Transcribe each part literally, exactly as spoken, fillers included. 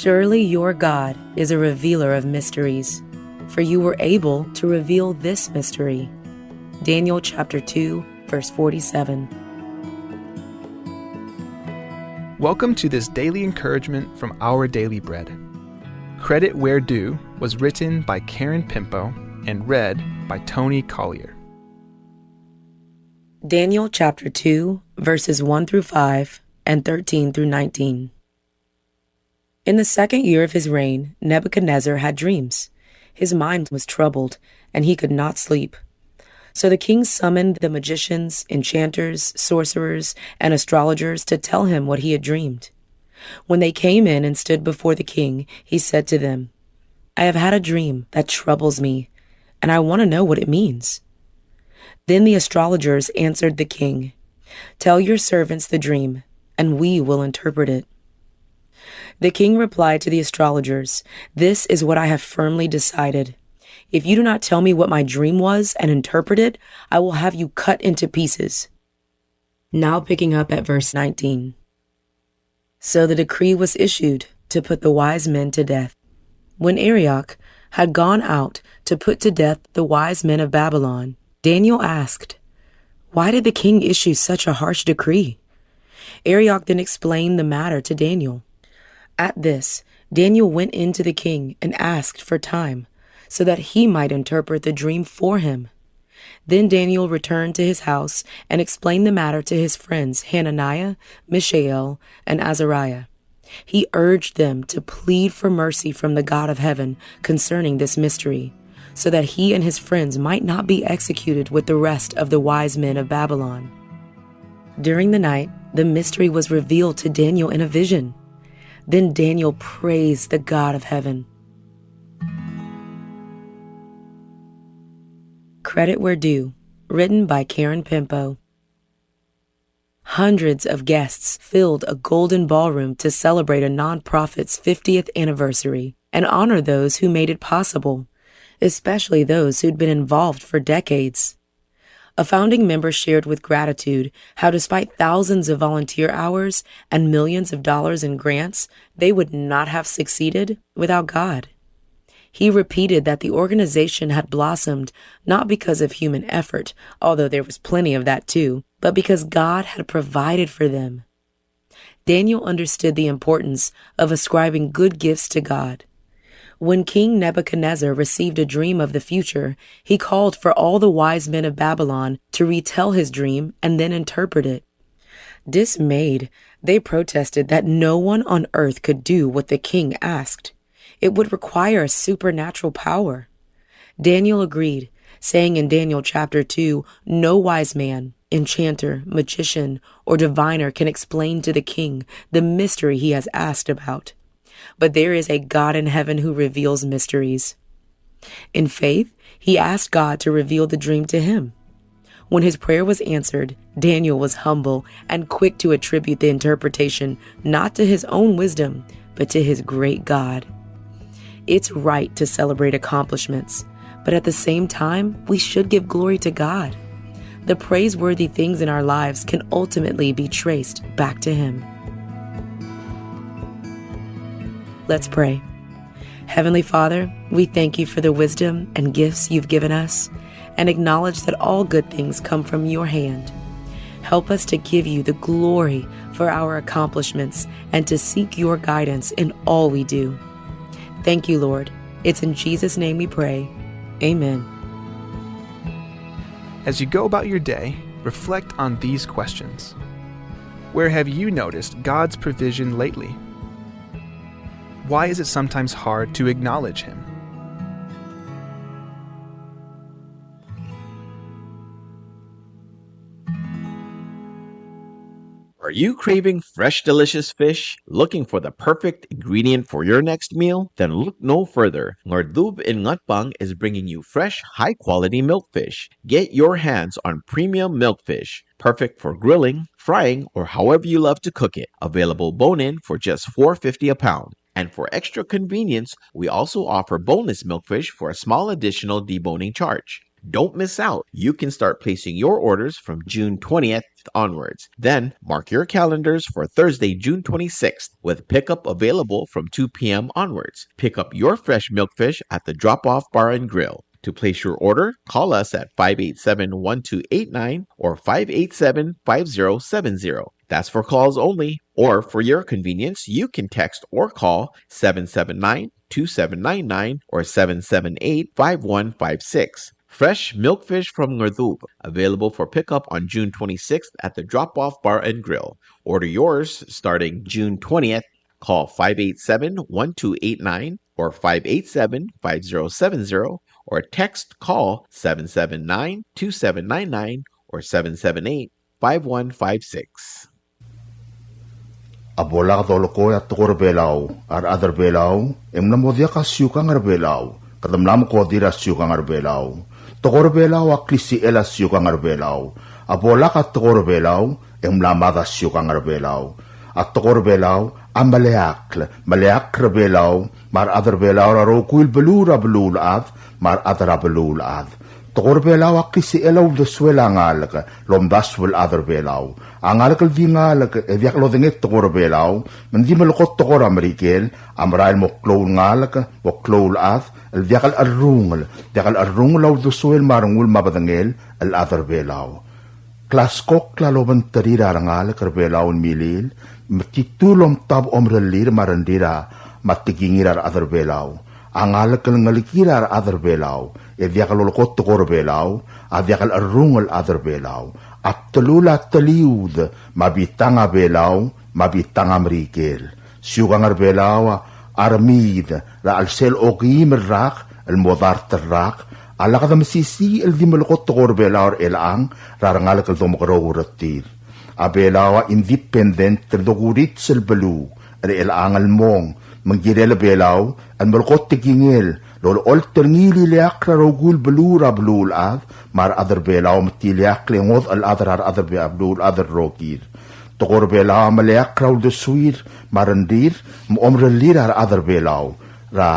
Surely your God is a revealer of mysteries, for you were able to reveal this mystery. Daniel chapter two, verse forty-seven. Welcome to this daily encouragement from Our Daily Bread. Credit Where Due was written by Karen Pimpo and read by Tony Collier. Daniel chapter two, verses one through five and thirteen through nineteen. In the second year of his reign, Nebuchadnezzar had dreams. His mind was troubled, and he could not sleep. So the king summoned the magicians, enchanters, sorcerers, and astrologers to tell him what he had dreamed. When they came in and stood before the king, he said to them, "I have had a dream that troubles me, and I want to know what it means." Then the astrologers answered the king, "Tell your servants the dream, and we will interpret it." The king replied to the astrologers, "This is what I have firmly decided. If you do not tell me what my dream was and interpret it, I will have you cut into pieces." Now picking up at verse nineteen. So the decree was issued to put the wise men to death. When Arioch had gone out to put to death the wise men of Babylon, Daniel asked, "Why did the king issue such a harsh decree?" Arioch then explained the matter to Daniel. At this, Daniel went in to the king and asked for time, so that he might interpret the dream for him. Then Daniel returned to his house and explained the matter to his friends Hananiah, Mishael, and Azariah. He urged them to plead for mercy from the God of heaven concerning this mystery, so that he and his friends might not be executed with the rest of the wise men of Babylon. During the night, the mystery was revealed to Daniel in a vision. Then Daniel praised the God of heaven. Credit Where Due, written by Karen Pimpo. Hundreds of guests filled a golden ballroom to celebrate a nonprofit's fiftieth anniversary and honor those who made it possible, especially those who'd been involved for decades. A founding member shared with gratitude how, despite thousands of volunteer hours and millions of dollars in grants, they would not have succeeded without God. He repeated that the organization had blossomed not because of human effort, although there was plenty of that too, but because God had provided for them. Daniel understood the importance of ascribing good gifts to God. When King Nebuchadnezzar received a dream of the future, he called for all the wise men of Babylon to retell his dream and then interpret it. Dismayed, they protested that no one on earth could do what the king asked. It would require a supernatural power. Daniel agreed, saying in Daniel chapter two, "No wise man, enchanter, magician, or diviner can explain to the king the mystery he has asked about. But there is a God in heaven who reveals mysteries." In faith, he asked God to reveal the dream to him. When his prayer was answered, Daniel was humble and quick to attribute the interpretation not to his own wisdom, but to his great God. It's right to celebrate accomplishments, but at the same time, we should give glory to God. The praiseworthy things in our lives can ultimately be traced back to Him. Let's pray. Heavenly Father, we thank you for the wisdom and gifts you've given us, and acknowledge that all good things come from your hand. Help us to give you the glory for our accomplishments and to seek your guidance in all we do. Thank you, Lord. It's in Jesus' name we pray. Amen. As you go about your day, reflect on these questions. Where have you noticed God's provision lately? Why is it sometimes hard to acknowledge Him? Are you craving fresh, delicious fish? Looking for the perfect ingredient for your next meal? Then look no further. Ngardub in Ngatpang is bringing you fresh, high-quality milkfish. Get your hands on premium milkfish, perfect for grilling, frying, or however you love to cook it. Available bone-in for just four fifty a pound. And for extra convenience, we also offer boneless milkfish for a small additional deboning charge. Don't miss out. You can start placing your orders from June twentieth onwards. Then mark your calendars for Thursday, June twenty-sixth, with pickup available from two p.m. onwards. Pick up your fresh milkfish at the Drop Off Bar and Grill. To place your order, call us at five eight seven, one two eight nine or five eight seven, five zero seven zero. That's for calls only, or for your convenience, you can text or call seven seven nine, two seven nine nine or seven seven eight, five one five six. Fresh milkfish from Ngerdub, available for pickup on June twenty-sixth at the Drop Off Bar and Grill. Order yours starting June twentieth. Call five eight seven, one two eight nine or five eight seven, five zero seven zero, or text call seven seven nine, two seven nine nine or seven seven eight, five one five six. A bo lak dolekoi a tekoi er a Belau, a rechad er a Belau, e ng mla mo diak a siukang er a Belau, kede mla mekodir a siukang er a Belau. Tekoi er a Belau a klisichel a siukang er a Belau. A bo lak a tekoi er a Belau, e ng mla mad a siukang er a Belau. A tekoi er a Belau a meleakl, meleakl er a Belau, me a rechad er a Belau er a rokui el beluu er a beluulechad, me a rechad er a beluulechad. Tekoi er a Belau a klisichel a uldesuel a ngalek el omdasu el chad er a Belau. A ngalek el di ngalek e diak lodengei tekoi er a Belau, me ng di melekoi tekoi er a Merikel, a merael mo klou el ngalek, mo klou el chad, el diak el cherrungel, diak el cherrungel a uldesuel me a rengul me a bedengel el chad er a Belau. Klaskokl a lobengterir a rengalek er a Belau el milil, me titu el omtab omerellir me a rengrir a, me a tekingir a rechad er a Belau. A ngalek el ngelekir a rechad er a Belau, e diak lolekoi tekoi er a Belau, a diak el cherrungel chad er a Belau. A bdelul a teliud, me a bitang a Belau, me a bitang a Merikel. Siukang er a Belau a remiid er a chelsel okeim el rak el mo dart el rak, a lak demesisiich el di melekoi tekoi er a Belau er chelechang er a rengalek el domekeroul er tir. A Belau a independent el dokurits el beluu er chelechang el mong, me ng kirel a Belau el melekoi tekingel el olecholt er ngii el ileakl er a rokui el beluu er a beluulechad, me a rechad er a Belau me te ileakl e ngodech el chad er a rechad er a Be-, beluulechad el rokir. Tekoi er a Belau a meleakl er a uldesuir me a rengrir me a omerellir a rechad er a Belau er a,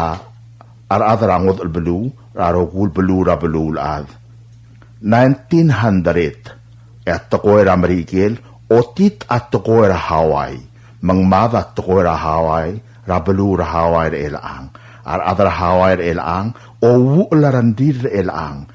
a rechad er a ngodech el beluu er a rokui el beluu er a beluulechad. Nineteen hundred, e a tekoi er a Merikel, otit a tekoi er a Hawaii, me ng mad a tekoi er a Hawaii er a beluu er a Hawaii er chelechang. A rechad er a Hawaii er chelechang, ouuchel a rengrir er chelechang.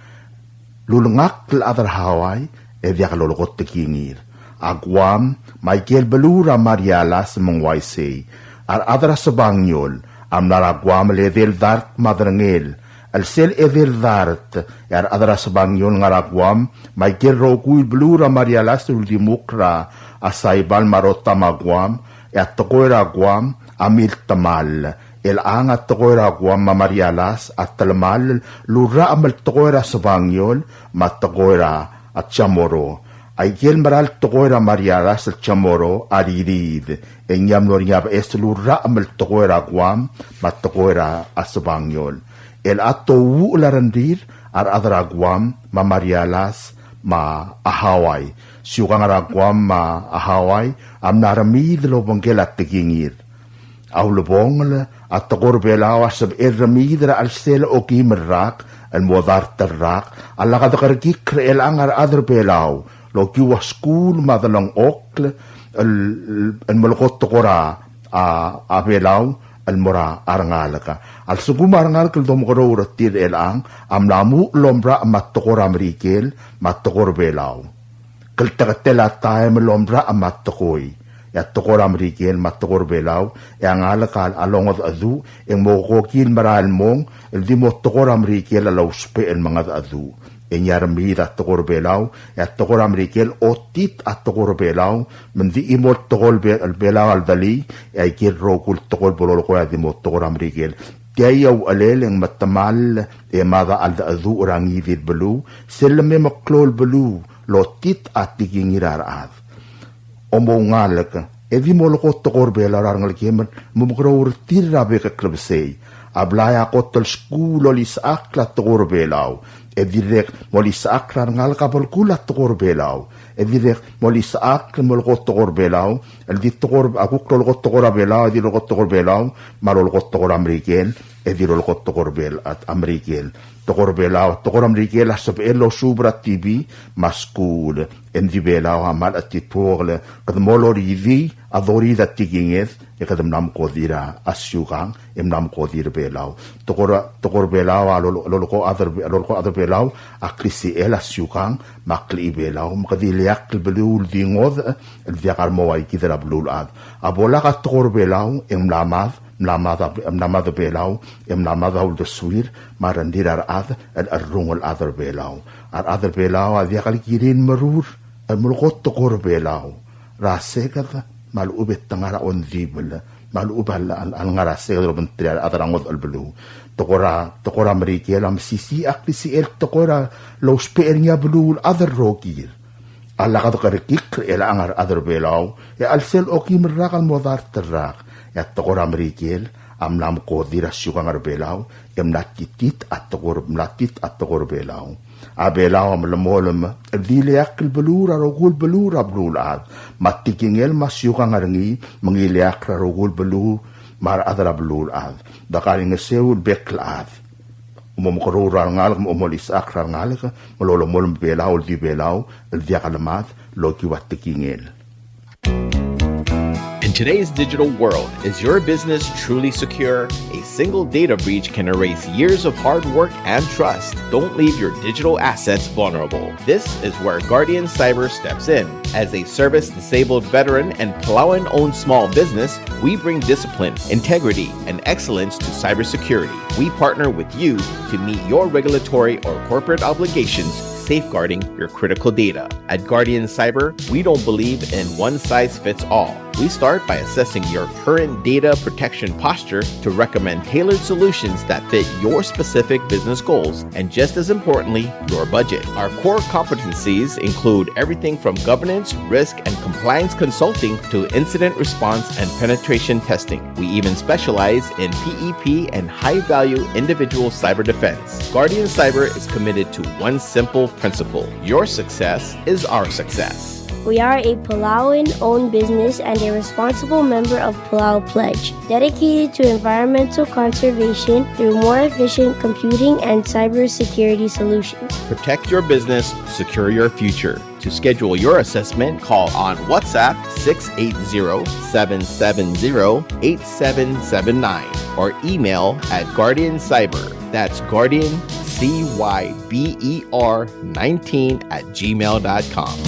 Lulengakl el chad er a Hawaii, e diak lolekoi tekingir. A Guam, me aike el beluu er a Marianas me ng uaisei. A rechad er a Sebangiol a mla er a Guam el edei el dart me a derengel. El sel edei el dart, e a rechad er a Sebangiol a ngar er a Guam, me aike el rokui el beluu er a Marianas el uldimukl er a Saipan me a Rota me a Guam, e a tekoi er a Guam a miltemall. Chelechang a tekoi er a Guam me a Marianas a telemall el urrachem el tekoi er a Sebangiol me a tekoi er a Chamorro. Aike el mera el tekoi er a Marianas el Chamorro a ririid, e ng mlo er ngii a beches el urrachem el tekoi er a Guam me a tekoi er a Sebangiol. Chelechang a touuchel a rengrir a rechad er a Guam me a Marianas me a Hawaii. Siukang er a Guam me a Hawaii a mla remiid el obengkel a tekingir. A ulebongel, a tekoi er a Belau a sebechel remiid er a chelsel okeim el rak el mo dart el rak, a lak dekerekikl er chelechang a rechad er a Belau el okiu a skuul me a delengchokl el, el melekoi tekoi er a, a, a Belau el mo er a rengalek. A lsekum a rengalek el domekeroul er tir er chelechang a mla muchel el omerachem a tekoi er a Merikel me a tekoi er a Belau. Klteketel a taem el omerachem a tekoi, e a tekoi er a Merikel me a tekoi er a Belau, e a ngalek a longedecheduch, e ng mo kokil merael el mong el di mo tekoi er a Merikel a lousbech el mengedecheduch. E ng remiid a tekoi er a Belau, e a tekoi er a Merikel otit a tekoi er a Belau, me ng di chimo el tekoi er a Be-, Belau a ledulii, e aike el rokui el tekoi el bo lolekoi a di mo tekoi er a Merikel. Tia a uchelel e ng metemall e mad a cheldecheduch er a ngii di el beluu, sel leme meklou el beluu, lotit a tekingir a rechad. Omoungalek, e di molekoi tekoi er a Belau er a rengelekem el momekeroul er tir er a bek el klebesei. A blai a kot el skuul el olisechakl a tekoi er a Belau. E dirrek molisechakl a rengalek a belkul a tekoi er a Belau. E dirrek molisechakl molekoi tekoi er a Belau. El di tekoi er a, a kuk lolekoi tekoi er a Belau, e di lolekoi tekoi er a Belau, me a lolekoi tekoi er a Merikel. e di rolekoi tekoi er a Bel-, a, a Merikel. Tekoi er a Belau, tekoi er a Merikel a sebechel el osuub er a T V me a skuul, e ng di Belau a mle chetituokel, kede mo loridii a doridii a tekinged, e kede mla mekodir a siukang, e mla mekodir a Belau. Tekoi er a, tekoi er a Belau, a lolo-, lolekoi a chad er, lolekoi a chad er a Belau a klisichel a siukang me a klechibelau, me kede ileakl el beluu el di ngodech el diak a remo ua ikid er a beluulechad. A bo lak a tekoi er a Belau e ng mla mad, mla mad a, mla mad a Belau, e mla mad a uldesuir me a rengrir a rechad el cherrungel el chad er a Belau. A rechad er a Belau a diak el kirir el merur el melekoi tekoi er a Belau er a seked me a lechub e te ngar er a ongdibel me a lechub a le, a le, a lengar er a seked el obengterir a rechad er a ngodech el beluu. Tekoi er a, tekoi er a Merikel a mesisiich a klisichel tekoi er a lousbech er ngii a beluulechad el rokir. A lak dekerekikl er chelechang a rechad er a Belau, e a chelsel okim el rak el mo dart el rak, e a tekoi er a Merikel a mla mekodir a siukang er a Belau, e mla titit a tekoi er, mla tit a tekoi er a Belau. A Belau a melemolem el di ileakl el beluu er a rokui el beluu er a beluulechad, me a tekingel me a siukang er ngii me ng ileakl er a rokui el beluu me a rechad er a beluulechad. Dekaingeseu el bek el chad. Mo mekeroul er a rengalek, mo, mo olisechakl er a rengalek, me lolemolem a Belau el di Belau el diak lemad el okiu a tekingel. In today's digital world, is your business truly secure? A single data breach can erase years of hard work and trust. Don't leave your digital assets vulnerable. This is where Guardian Cyber steps in. As a service disabled veteran and Palauan-owned small business, we bring discipline, integrity, and excellence to cybersecurity. We partner with you to meet your regulatory or corporate obligations, safeguarding your critical data. At Guardian Cyber, we don't believe in one size fits all. We start by assessing your current data protection posture to recommend tailored solutions that fit your specific business goals and, just as importantly, your budget. Our core competencies include everything from governance, risk, and compliance consulting to incident response and penetration testing. We even specialize in P E P and high-value individual cyber defense. Guardian Cyber is committed to one simple principle: your success is our success. We are a Palauan-owned business and a responsible member of Palau Pledge, dedicated to environmental conservation through more efficient computing and cybersecurity solutions. Protect your business, secure your future. To schedule your assessment, call on WhatsApp six eight zero, seven seven zero, eight seven seven nine or email at Guardian Cyber. That's Guardian C Y B E R nineteen at gmail dot com.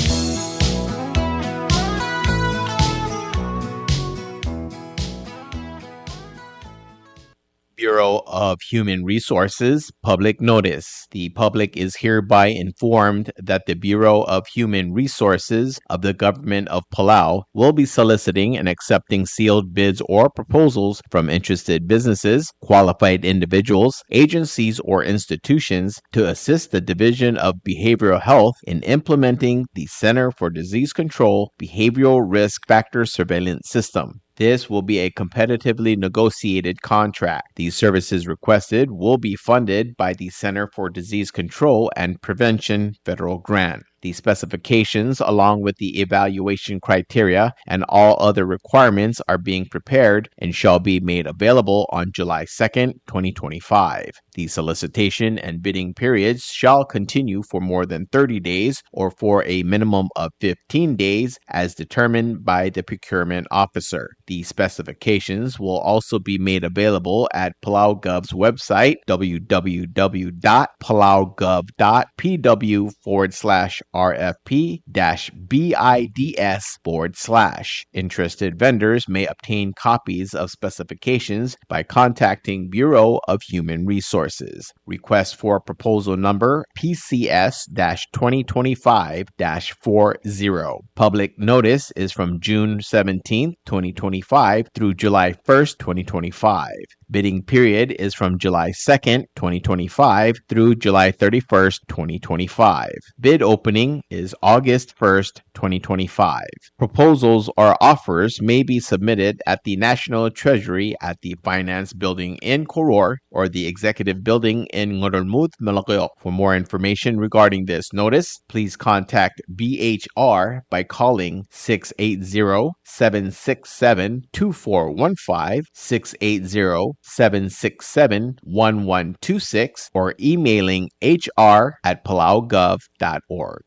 Bureau of Human Resources, public notice. The public is hereby informed that the Bureau of Human Resources of the Government of Palau will be soliciting and accepting sealed bids or proposals from interested businesses, qualified individuals, agencies, or institutions to assist the Division of Behavioral Health in implementing the Center for Disease Control Behavioral Risk Factor Surveillance System. This will be a competitively negotiated contract. The services requested will be funded by the Center for Disease Control and Prevention federal grant. The specifications, along with the evaluation criteria and all other requirements, are being prepared and shall be made available on July second, twenty twenty-five. The solicitation and bidding periods shall continue for more than thirty days or for a minimum of fifteen days as determined by the procurement officer. The specifications will also be made available at Palau Gov's website, w w w dot palau gov dot p w forward slash r f p dash bids forward slash. Interested vendors may obtain copies of specifications by contacting Bureau of Human Resources. Request for proposal number P C S dash twenty twenty-five dash four zero. Public notice is from June seventeenth, twenty twenty-five through July first, twenty twenty-five. Bidding period is from July second, twenty twenty-five through July thirty-first, twenty twenty-five. Bid opening is August first, twenty twenty-five. Proposals or offers may be submitted at the National Treasury at the Finance Building in Koror or the Executive Building in Ngerulmud, Melekeok. For more information regarding this notice, please contact B H R by calling six eight zero, seven six seven, two four one five, six eight zero, seven six seven, one one two six or emailing H R at palaugov dot org.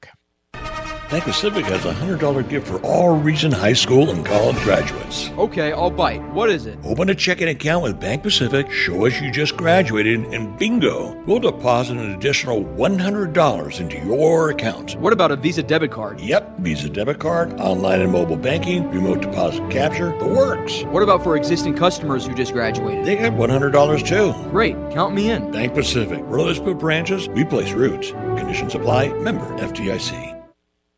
Bank Pacific has a hundred dollar gift for all recent high school and college graduates. Okay, I'll bite. What is it? Open a checking account with Bank Pacific, show us you just graduated, and bingo, we'll deposit an additional one hundred dollars into your account. What about a Visa debit card? Yep, Visa debit card, online and mobile banking, remote deposit capture, the works. What about for existing customers who just graduated? They get one hundred dollars too. Great, count me in. Bank Pacific, where others put branches, we place roots. Conditions apply. Member F D I C.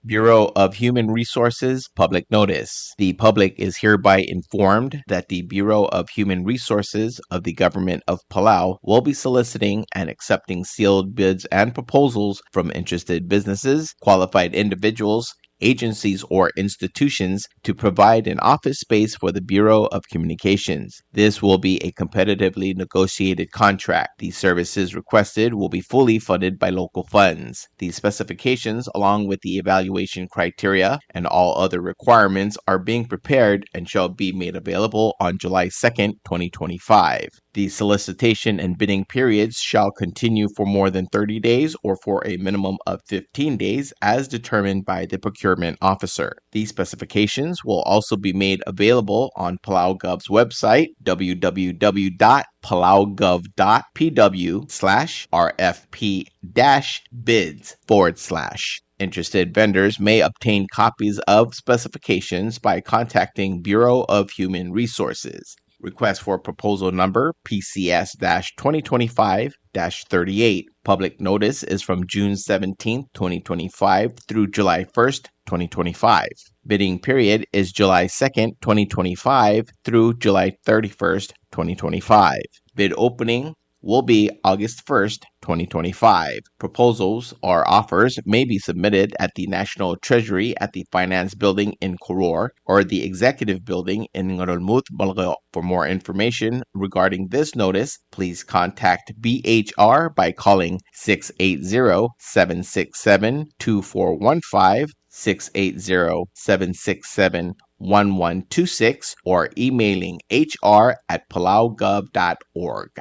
Bureau of Human Resources public notice. The public is hereby informed that the Bureau of Human Resources of the Government of Palau will be soliciting and accepting sealed bids and proposals from interested businesses, qualified individuals, agencies, or institutions to provide an office space for the Bureau of Communications. This will be a competitively negotiated contract. The services requested will be fully funded by local funds. The specifications, along with the evaluation criteria and all other requirements, are being prepared and shall be made available on July second, twenty twenty-five. The solicitation and bidding periods shall continue for more than thirty days or for a minimum of fifteen days as determined by the procurement officer. These specifications will also be made available on PalauGov's website, w w w dot palaugov dot p w slash r f p dash bids forward slash. Interested vendors may obtain copies of specifications by contacting Bureau of Human Resources. Request for proposal number P C S dash twenty twenty-five dash thirty-eight. Public notice is from June seventeenth, twenty twenty-five through July first, twenty twenty-five. Bidding period is July second, twenty twenty-five through July thirty-first, twenty twenty-five. Bid opening will be August first, twenty twenty-five. Proposals or offers may be submitted at the National Treasury at the Finance Building in Koror or the Executive Building in Ngerulmud, Melekeok. For more information regarding this notice, please contact B H R by calling six eight zero, seven six seven, two four one five, six eight zero, seven six seven, one one two six, or emailing H R at palaugov dot org.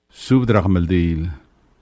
Subed er a kemeldiil.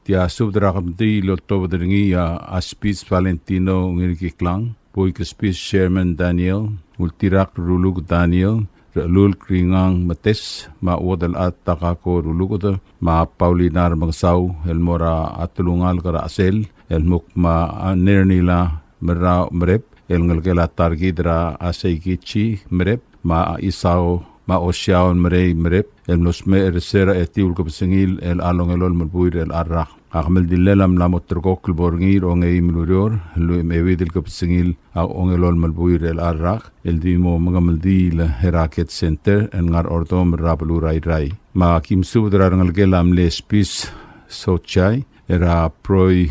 Tia subed er a kemeldiil el oltobed er ngii a Aspis Valentino Ngirkiklang, Buik Aspis Sherman Daniel, Ultirak Ruluk Daniel, Rechelulk Ringang Metes, me a Uodelchad Takako Ruluked, me a Paulina Remengesau, el mo er a telungalek er a Chesel, el kmo me a Nernila Merau Merep, el ngelekel a ta er kid er a Seikichi Merep, me a Isao, me a Osiaon Merei Merep, el mlo smecher er se er a etiu el kebesengil er a ongelolem el buil er chelecha el rak. A kemeldillel a mla mo ulterekokl el bo er ngii er a ongeim el ureor, el lluich me a euid el kebesengil a ongelolem el buil er chelecha el rak, el di mo mengemeldiil er a Ked Center el ngar er a Ordomel er a beluu er a Irrai. Me aki mesubed er a rengelekel a mle Spis Sochai, er a Proi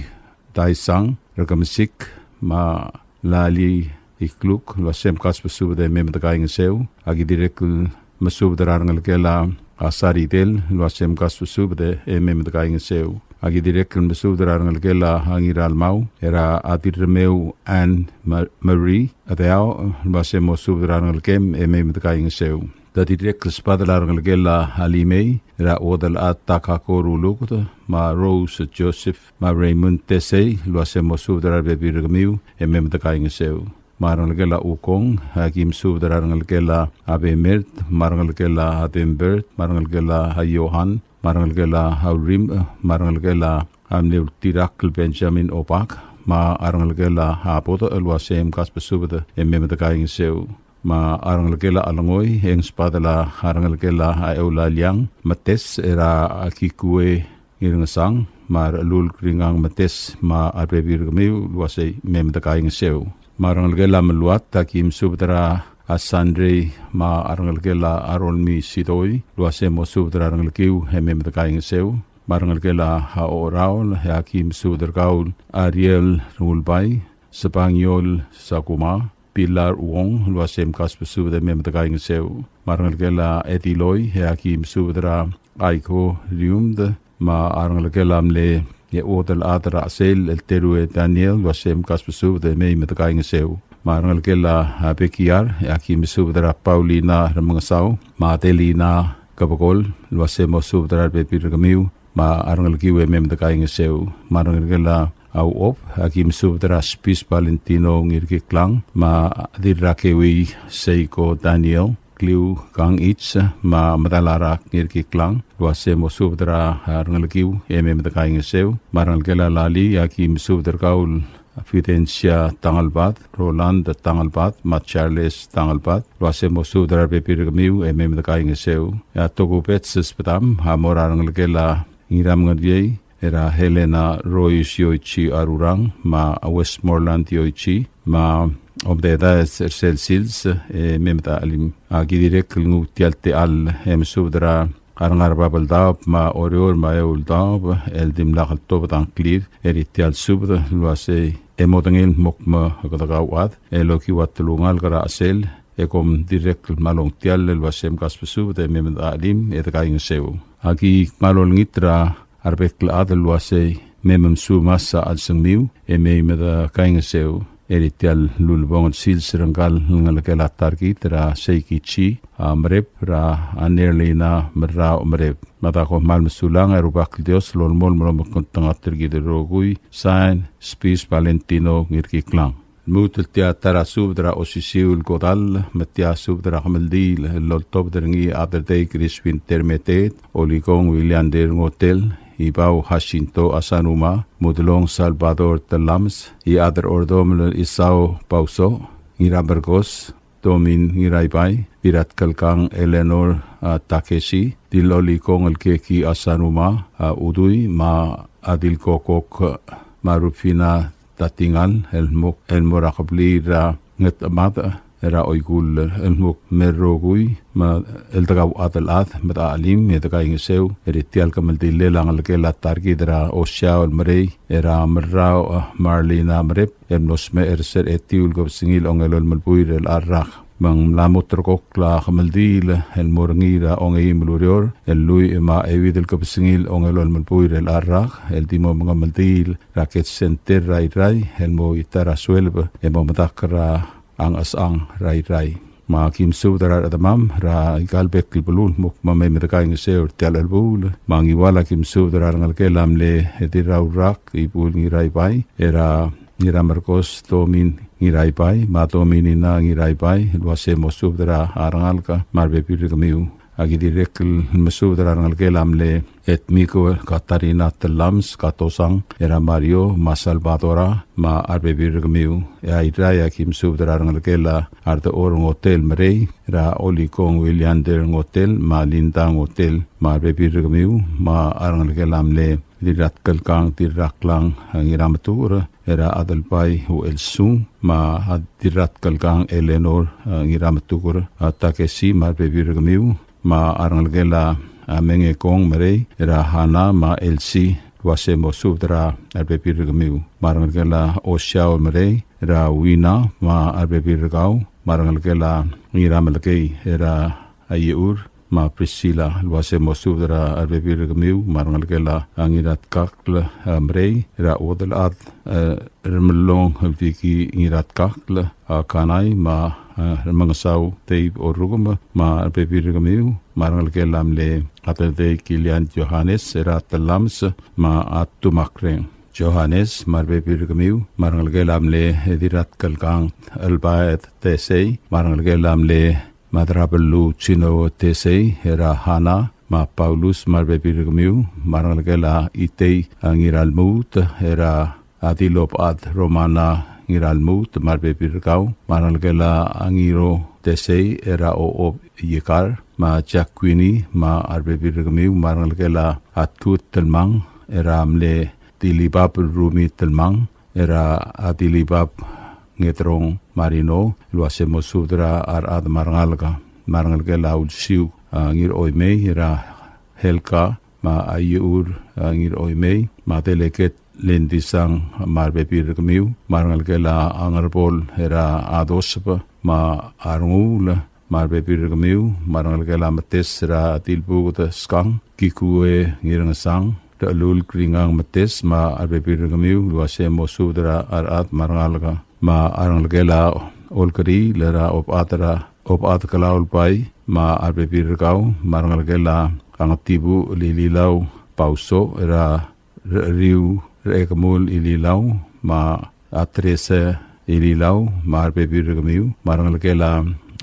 Daisang, er a Kemesik, me a Lali Ikluk, el uase mkasbesubed e mei me dekaingeseu. Aki dirrek el mesubed er a rengelekel a Saridel, el uase mkasbesubed e mei me dekaingeseu. Aki dirrek el mesubed er a rengelekel a Ngiralmau, er a Dirremeu Anne Ma-, Marie Adeao, el uase mo subed er a rengelekem e mei me dekaingeseu. Te dirrek el sbadel a rengelekel a Limei, er a Uodelchad Takako Ruluked, me a Rose Joseph, me a Raymond Tesei, el uase mo subed er a rebebil er kemiu e mei me dekaingeseu. Me a rengelekel a Ukong, aki mesubed er a rengelekel a Bemert, me a rengelekel a Bembert, me a rengelekel a Johan, me a rengelekel a Urim, me a rengelekel a mle Ultirakl Benjamin Obak, me a rengelekel a Bodech, el uase mkasbesubed e mei me dekaingeseu. Me a rengelekel a Chelengoi, e ng sbadel a rengelekel a Eulaliang Metes, er a Kikue Ngirngesang, me a Rechelulk Ringang Metes, me a rebebil er kemiu, el uase mei me dekaingeseu. Me a rengelekel a Meluat, aki mesubed er a Sandrei, me a rengelekel a Rolmi Sidoi, el uase mo subed er a rengelekiu e mei me dekaingeseu. Me a rengelekel a Oraol, e aki mesubed er kau el Ariel Rengulbai, Sebangiol Sakuma, Pilar Uong, el uase mkasbesubed e mei me dekaingeseu. Me a rengelekel a Ediloi, e aki mesubed er a Aiko Riumd, me a rengelekel a mle Uodelchad er a Chesel, el Terue Daniel, el uase mkasbesubed e mei me dekaingeseu. Me a rengelekel a Bekiar, e aki mesubed er a Paulina Remengesau, me a Adelina Kebekol, el uase mo subed er a rebebil er kemiu, me a rengelekiu e mei me dekaingeseu. Me a rengelekel a Uob, aki mesubed er a Spis Valentino Ngirkiklang, me a Dirrakeui Seiko Daniel, Kliu Kang Its, me a Medalarak Ngirkiklang, el uase mo subed er a rengelekiu e mei me dekaingeseu. Me a rengelekel a Lali, aki mesubed er kau el Fidencia Tangelbad, Roland Tangelbad, me a Charles Tangelbad, el uase mo subed er a rebebil er kemiu e mei me dekaingeseu. E a tokubets el subedam a mo er a rengelekel a Ngiramengeriei, er a Helena Royce Yoichi Arurang, me a Westmoreland Yoichi, me a Omdeda er sel sils, e mei me de chelim. Aki dirrek el nguu tia el techall e mesubed er a a rengar er a bab el daob, me a Oreor, me a eou el daob, el dimlak el tobed a ngklir er tia el subed el uase e modengei el mo kmo kede kauchad el okiu a telungalek er a chelsel, e kom dirrek el kmal ongtiall el uase mkasbesubed e mei me de chelim e dekaingeseu. Aki kmal olengit er a rebek el chad el uase mei me msuumas a chelsengmiu e mei me dekaingeseu. Er tia el ulebongel el sils er ngkal ngelekel a ta er kid er a Seikichi a Merep, er a Nerlina Merrau Merep. Me a da kom kmal mesulang, e a Rubak el Dios a lolemolem el omekngeltengat er kid el rokui. Sign, Spis Valentino Ngirkiklang. Lmuut el tia ta er a subed er a osisiu el kodall, me tia subed er a kemeldiil el loltobed er ngii a Aderdei Crispin Termeteet, Olikong Williander Ngotel, Ibau Jacinto Asanuma, Mudelong Salvador Telames, Iechad er a Ordomel Isao Pauso, Ngiramerkos Domin Ngiraibai, Dirratkelkang Eleanor, a, Takeshi, Dilolikong el Keki Asanuma, a, Udui, me a Dilkokok, me a Rufina Tatingal, el mo, el mo er a kebliil er a Ngetmad, er a Oikull, el mo kmo er a rokui, me el dekauchad el chad, me de chelim, e dekaingeseu, er tia el kemeldiil a ngelekel a ta er kid er a Osiau el Merei, er a Merrau, a, Marlina Merep, el mlo smecher er se er a etiu el kebesengil a ongelolem el buil er chelecha el rak. Me ng mla mo ulterekokl a kemeldiil el mo er ngii er a ongeim el ureor, el lluich me a euid el kebesengil a ongelolem el buil er chelecha el rak, el di mo mengemeldiil er a Ked Center er a Irrai, el mo ita er a sueleb, e mo medakl er a Ngchesechang er a Irrai. Me aki mesubed er a rechedemam er aika el bek el beluu el mo kmo mei me dekaingeseu er tia el chelebuul. Me a Ngiwal aki mesubed er a rengelekel a mle Dirraurak Ibul Ngiraibai, er a Ngiramerkos Domin Ngiraibai, me a Dominina Ngiraibai, el uase mo subed er a rengalek me a rebebil er kemiu. Aki dirrek el mesubed er a rengelekel a mle Etmiko Katarina Telames Katosang, er a Mario, me a Salvadora, me a rebebil er kemiu. E a Irrai aki mesubed er a rengelekel a Ardechor Ngotel Merei, er a Olikong Williander Ngotel, me a Linda Ngotel, me a rebebil er kemiu, me a rengelekel a mle Dirratkelkang, Dirraklang, a, Ngirametuker, er a Adelbai Uelsung, me a Dirratkelkang Eleanor, a, Ngirametuker, a, Takeshi, me a rebebil er kemiu, me a rengelekel a, a, Mengekong Merei, er a Hana, me a Elsie, el uase mo subed er a rebebil er kemiu. Me a rengelekel a Osiau Merei, er a Wina, me a rebebil er kau, me a rengelekel a Ngiramelekei, er a Aiur, me a Priscilla, el uase mo subed er a rebebil er kemiu, me a rengelekel a Ngiratkakl, a, Merei, er a Uodelchad, e, Remellong el Viki Ngiratkakl, a, Kanai, me a, e, Remengesau Dave Orukem, me a rebebil er kemiu, me a rengelekel a mle Aderdei Kilian Johannes, er a Telames, me a Tumakreng Johannes, me a rebebil er kemiu, me a rengelekel a mle Dirratkelkang Elbaed Tesei, me a rengelekel a mle Madrabeluu Chino Tesei, er a Hana, me a Paulus, me a rebebil er kemiu, me a rengelekel a Itei, a, Ngiralmuut, er a Adilobechad Romana Ngiralmuut, me a rebebil er kau, me a rengelekel a Ngiro Tesei, er a Ochob Yekar, me a Jack Queenie, me a rebebil er kemiu, me a rengelekel a Tut Telmang, er a mle Dilibab Rumi Telmang, er a Dilibab Ngetrong Marino, el uase mo subed er a rechad me a rengalek, me a rengelekel a Ulsiu, a, Ngiroimei, er a Helka, me a Aiur, a, Ngiroimei, me a Deleket Lendisang, me a rebebil er kemiu, me a rengelekel a Ngerbol, er a Adoseb, me a Renguul, me a rebebil er kemiu, me a rengelekel a Metes er a Dilbuked Skang, Kikue Ngirengesang, Rechelul Kringang Metes, me a rebebil er kemiu, el uase mo subed er a rechad me a rengalek, me a rengelekel a Olkeriil er a Obechad er a, Obechad Kelaulbai, me a rebebil er kau, me a rengelekel a Ngetibuch el Ililau Bausoch, er a Recheriu Rechekemul Ililau, me a Teresa Ililau, me a rebebil er kemiu, me a rengelekel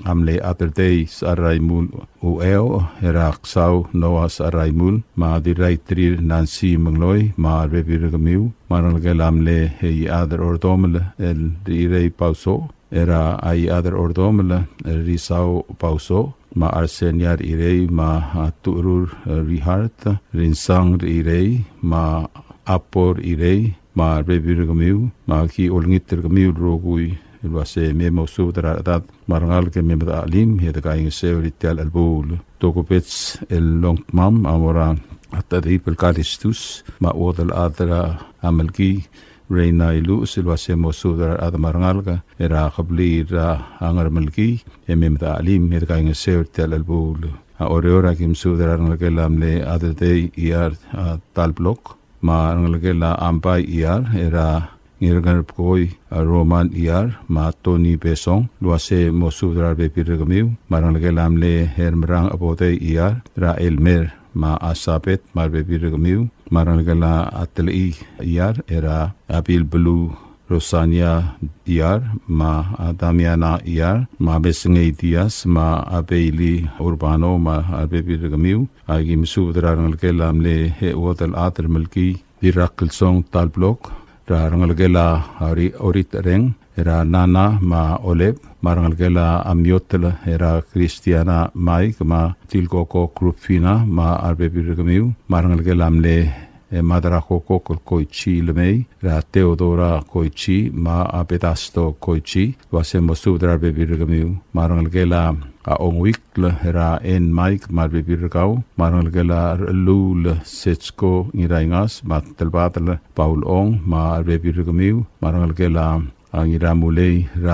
a mle Aderdei Secharaimul Ueo, er a Ksau Noah Secharaimul, me a Dirraitrir Nancy Mengloi, me a rebebil er kemiu, me a rengelekel a mle Iechad er Ordomel el Rirei Bausoch, er a Iechad er Ordomel el Risau Bausoch, me a Arsenia Rirei, me a Tucherur Rihart, Rinsang Rirei, me a Apor Rirei, me a rebebil er kemiu, me aki olengit er kemiu el rokui el uase me mosubed er a rechedad me a rengalek e mei me dechelim e dekaingeseu er tia el chelebuul. Tokubets el longdmam a mo er a Tadib el Kalistus, me a Uodelchad er a Melkii, Reina Iluches, el uase mosubed er a rechad me a rengalek er a kebliil er a Ngermelkii e mei me dechelim e dekaingeseu er tia el chelebuul. A Oreor aki mesubed er a rengelekel a mle Aderdei Iar, a, Talblok, me a rengelekel a Ambai Iar, er a Ngirngerbkoi, a, Roman Iar, me a Tony Besong, el uase mosubed er a rebebil er kemiu, me a rengelekel a mle Hermrang Obodei Iar, er a Elmer, me a Sabet, me a rebebil er kemiu, me a rengelekel a Telechii Iar, er a Abil Beluu Rosania Iar, me a Damiana Iar, me a Besengei Diaz, me a Bailey Urbano, me a rebebil er kemiu. Aki mesubed er a rengelekel a mle Uodelchad er Melkii, Dirrakelsong Talblok, er a rengelekel a Ori-, Orit Reng, er a Nana me a Olep, me a rengelekel a Miotel, er a Christiana Mike, me a Tilkoko Krupfina, me a rebebil er kemiu, me a rengelekel a mle, e, Madrakokok el Koichi Lemei, er a Theodora Koichi, me a Pedasto Koichi, el uase mosubed er a rebebil er kemiu, me a rengelekel a Ongwikl, er a En Mike, me a rebebil er kau, me a rengelekel a Rechellul Setsko Ngiraingas, me a Telbadel Paul Ong, me a rebebil er kemiu, me a rengelekel a a Ngiramulei, er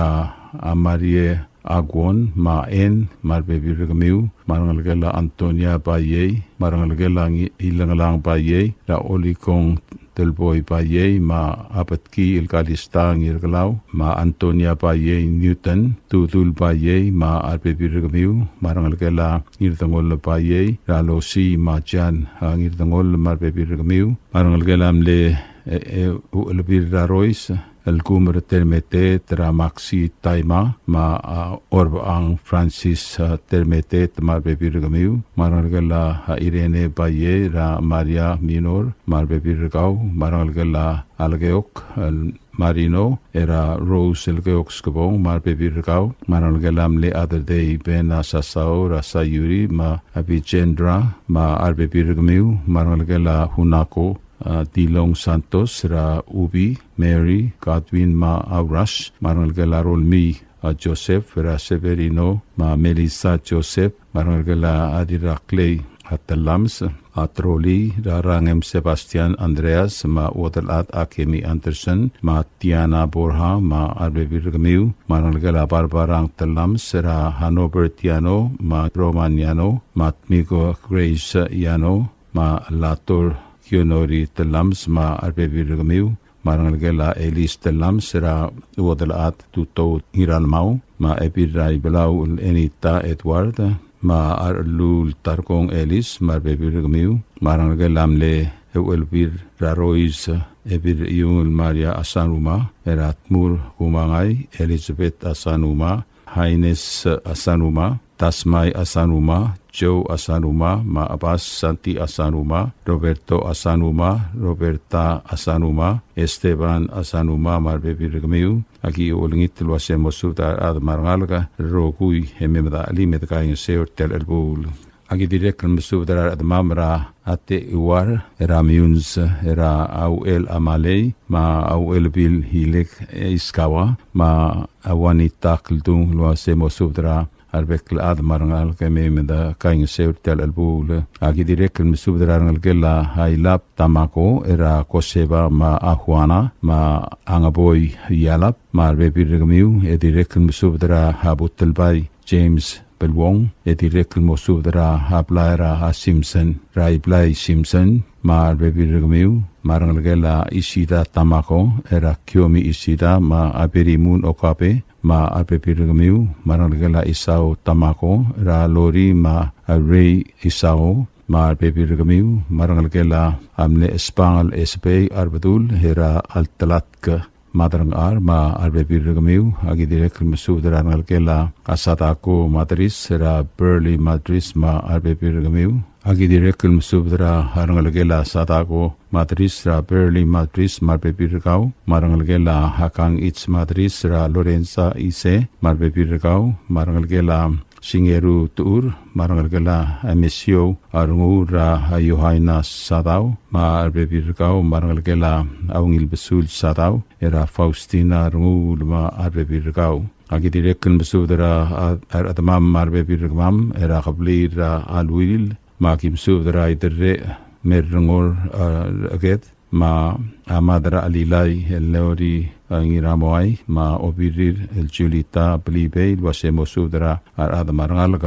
a Marie Aguon, me a En, me a rebebil er kemiu, me a rengelekel a Antonia Baiei, me a rengelekel a Ngi-, Ilengelang Baiei, er a Olikong Telboi Baiei, me a Betki el Kalista Ngirkelau, me a Antonia Baiei Newton, Tudul Baiei, me a rebebil er kemiu, me a rengelekel a Ngirdengoll Baiei, er a Losi me a Jan, a, Ngirdengoll, me a rebebil er kemiu, me a rengelekel a mle, e, e, Uchelbil er a Rois, el Kumer Termeteet, er a Maxi Taima, me a, a, Orbang Francis, a, Termeteet, me a rebebil er kemiu, me a rengelekel a, a, Irene Baiei, er a Maria Minor, me a rebebil er kau, me a rengelekel a Lekeok, el Marino, er a Rose Lekeok Skebong, me a rebebil er kau, me a rengelekel a mle Aderdei Ben a Sasao, er a Sayuri, me a Vijendra, me a rebebil er kemiu, me a rengelekel a Hunako, a, Dilong Santos, er a Ubi, Mary, Godwin, me a Urash, me a rengelekel a Rolmii, a, Joseph, er a Severino, me a Melissa Joseph, me a rengelekel a Dirraklei, a, Telams, a, Troli, er a Rangem Sebastian Andreas, me a Uodelchad a Kemi Anderson, me a Tiana Borja, me a rebebil er kemiu, me a rengelekel a Barbarang Telams, er a Hanover Tiano, me a Roman Iano, me a Tmiko Grace Iano, me a Lator Kionori Telams, me a rebebil er kemiu, me a rengelekel a Elis Telams, er a Uodelchad Tutou Ngiralmau, me a Ebil er a Ibelau el Enita Edward, me a Arlul Tarkong Elis, me a rebebil er kemiu, me a rengelekel a mle Euchelbil er a Rois, Ebil Iungel Maria Asanuma, er a Tmur Kumangai, Elizabeth Asanuma, Haines Asanuma, Tasmai Asanuma, Joe Asanuma, me a Abas Santi Asanuma, Roberto Asanuma, Roberta Asanuma, Esteban Asanuma, me a rebebil er kemiu, aki olengit el uase mosubed er a rechad me a rengalek el rokui e mei me dechelim e dekaingeseu er tia el chelebuul. Aki dirrek el mesubed er a rechedemam er a Ate Uar, er a Miuns, er a Auchel Amalei, me a Auchel Bil Hilek Iskawa, me a Wanita Kldung el uase mosubed er a rebek el chad me a rengalek e mei me dekaingeseu er tia el chelebuul. Aki dirrek el mesubed er a rengelekel a Ailab Tamako, er a Koseba me a Juana, me a Ngeboi Ialab, me a rebebil er kemiu, e dirrek el mesubed er a Butelbai James Beluong, e dirrek el mo subed er a blai er a Simpson, er a Iblai Simpson, me a rebebil er kemiu, me a rengelekel a Isida Tamako, er a Kiomi Isida, me a Berimun Okabe, me a rebebil er kemiu, me a rengelekel a Isao Tamako, er a Lori, me a Rei Isao, me a rebebil er kemiu, me a rengelekel a mle Espangel Esbei, a Rebedul, er a Altelatk Maderengchar, me a rebebil er kemiu, a ki dirrek el mesubed er a rengelekel a Sadako Madris, er a Burley Madris, me a rebebil er kemiu. A ki dirrek el mesubed er a rengelekel a Sadako Madris, er a Burley Madris, me a rebebil er kau, me a rengelekel a Hakang H. Madris, er a Lorenza Ise, me a rebebil er kau, me a rengelekel a Singeru Tuur, me a rengelekel a Emesio, a Renguul er a Yohaina Sadau, me a rebebil er kau, me a rengelekel a Ungil Besul Sadau, er a Faustina Renguul, me a rebebil er kau. A ki dirrek el mesubed er a, a, a rechedemam me a rebebil er kemam, er a kebliil er a Luil, me a ki mesubed er a Iderrech, me a Rengor, a, Eked, me a Mad er a Chelilai, el Leori, a, Ngiramoai, me a Obirir, el Julita Belibei, el uase mo subed er a rechad me a rengalek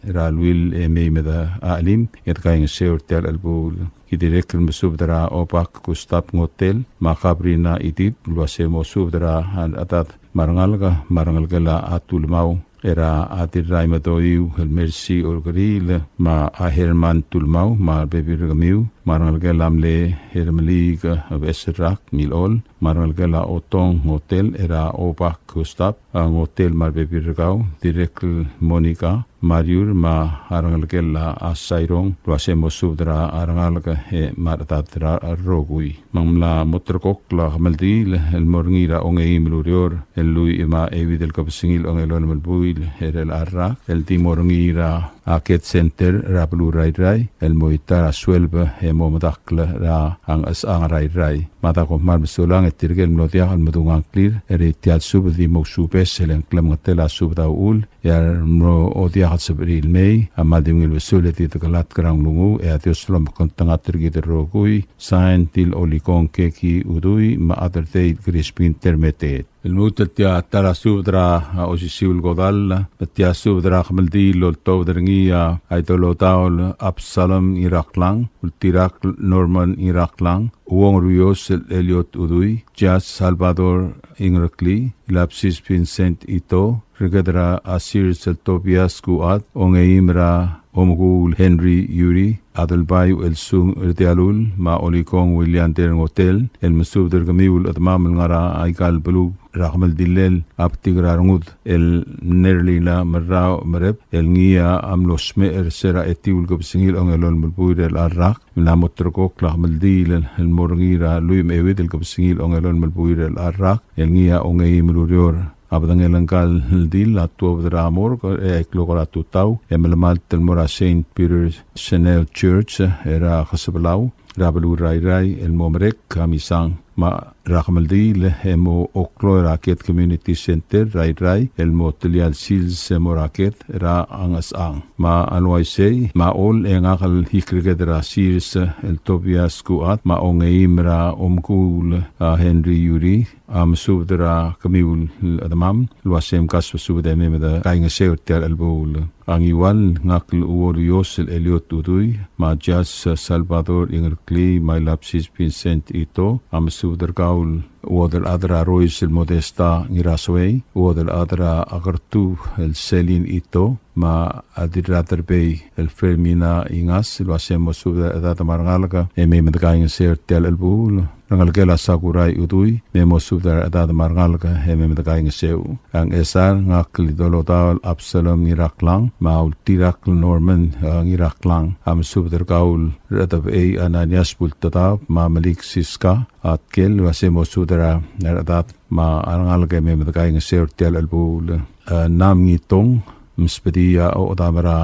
er a Luil e mei me de chelim, e de kaingeseu er tia el chelebuul. Ki dirrek el mesubed er a Obak Gustav Ngotel, me a Kabrina Idip, el uase mo subed er a rechad me a rengalek, me a rengelekel a Tulmau, er a Dirraimetoiu el Mercy Olkeriil, me a Herman Tulmau, me a rebebil er kemiu, me a rengelekel a mle Hermeliik Beserak Milol, me a rengelekel a Otong Ngotel, er a Obak Gustav, a, Ngotel, me a rebebil er kau, dirrek el Monica, Mariur, me a rengelekel a Sairong, el uase mo subed er a rengalek e me a rechedad er a rokui. Me ng mla mo ulterekokl a kemeldiil el mo er ngii er a ongeim el ureor el lluich me a euid el kebesengil a ongelolem el buil er chelecha el rak, el di mo er ngii er a Ked Center er a beluu er a Irrai, el mo ita er a sueleb e mo medakl er a Ngchesechang er a Irrai. Me a da kom kmal mesulang e tirke el mlo diak el medung a ngklir er tia el subed e di mo ousubes el ng klemengetel a subed a uchul, e a remo diak el sebechir el mei a kmal di ungil besul e di dekelatk er a nglunguuch, e a Dios a lomekngeltengat er kid el rokui. Sign, Til Olikong Keki Udui, me a Aderdei Crispin Termeteet. El lmuut el tia ta er a subed er a osisiu el kodall, me tia subed er a kemeldiil el oltobed er ngii a Idolotaol Absalom Ngiraklang, Ultirakl Norman Ngiraklang, Uong Ruios el Eliot Udui, Jas Salvador Ingereklii, Ilapsis Vincent Ito, Reked er a Sils el Tobias Kuat, Ongeim er a Omekuul Henry Yuri, Adelbai Uelsung Rdialul, me a Olikong Williander Ngotel, el mesubed er kemiu el chedemam el ngar er aika el beluu er a kemeldillel a betik er a rengud el Nerlina Merrau Merep, el ngii a mlo smecher er se er a etiu el kebesengil a ongelolem el buil er chelecha el rak, me ng mla mo ulterekokl a kemeldiil el mo er ngii er a lluich me a euid el kebesengil a ongelolem el buil er chelecha el rak, el ngii a ongeim el ureor. A bedengel ngka el dil a tuobed er a morgue er a eai el klok er a tutau, e melemalt el mo er a Saint Peter Chanel Church er a Kesebelau er a beluu er a Irrai el mo merek a misang. Me er a kemeldiil e mo oklou er a Ked Community Center er a Irrai el mo telia el sils e mo er a Ked er a Ngchesechang. Me a le uaisei, me a Chol e ngak el Ikreked er a Sils el Tobias Kuat, me a Ongeim er a Omekuul a Henry Yuri, a mesubed er kemiu el chedemam el uase mkasbesubed e mei me de kaingeseu er tia el chelebuul. A Ngiwal, ngak el Uoruios el Eliot Udui, me a Jas Salvador Ingereklii, me a Ilapsis Vincent Ito, a mesubed er kau el Uodelchad er a Rois el Modesta Ngirasoei, Uodelchad er a Kertub el Selin Ito, me a Dirraderbei el Fermina Ingas, el uase mo subed er a rechedad me a rengalek e mei me de kaingeseu er tia el chelebuul. Rengelekel a Sakurai Udui, me mo subed er a rechedad me a rengalek e mei me de kaingeseu. A Ngchesar, ngak el Idolotaol Absalom Ngiraklang, me a Ultirakl Norman, e, Ngiraklang, a mesubed er kau el Redebechei Ananias Bultedaob, me a Melik Siska, a Tkel, el uase mo subed er a rechedad me a rengalek e mei me de kaingeseu er tia el chelebuul. E, Nam Ngitong, msubedii a ochedam er a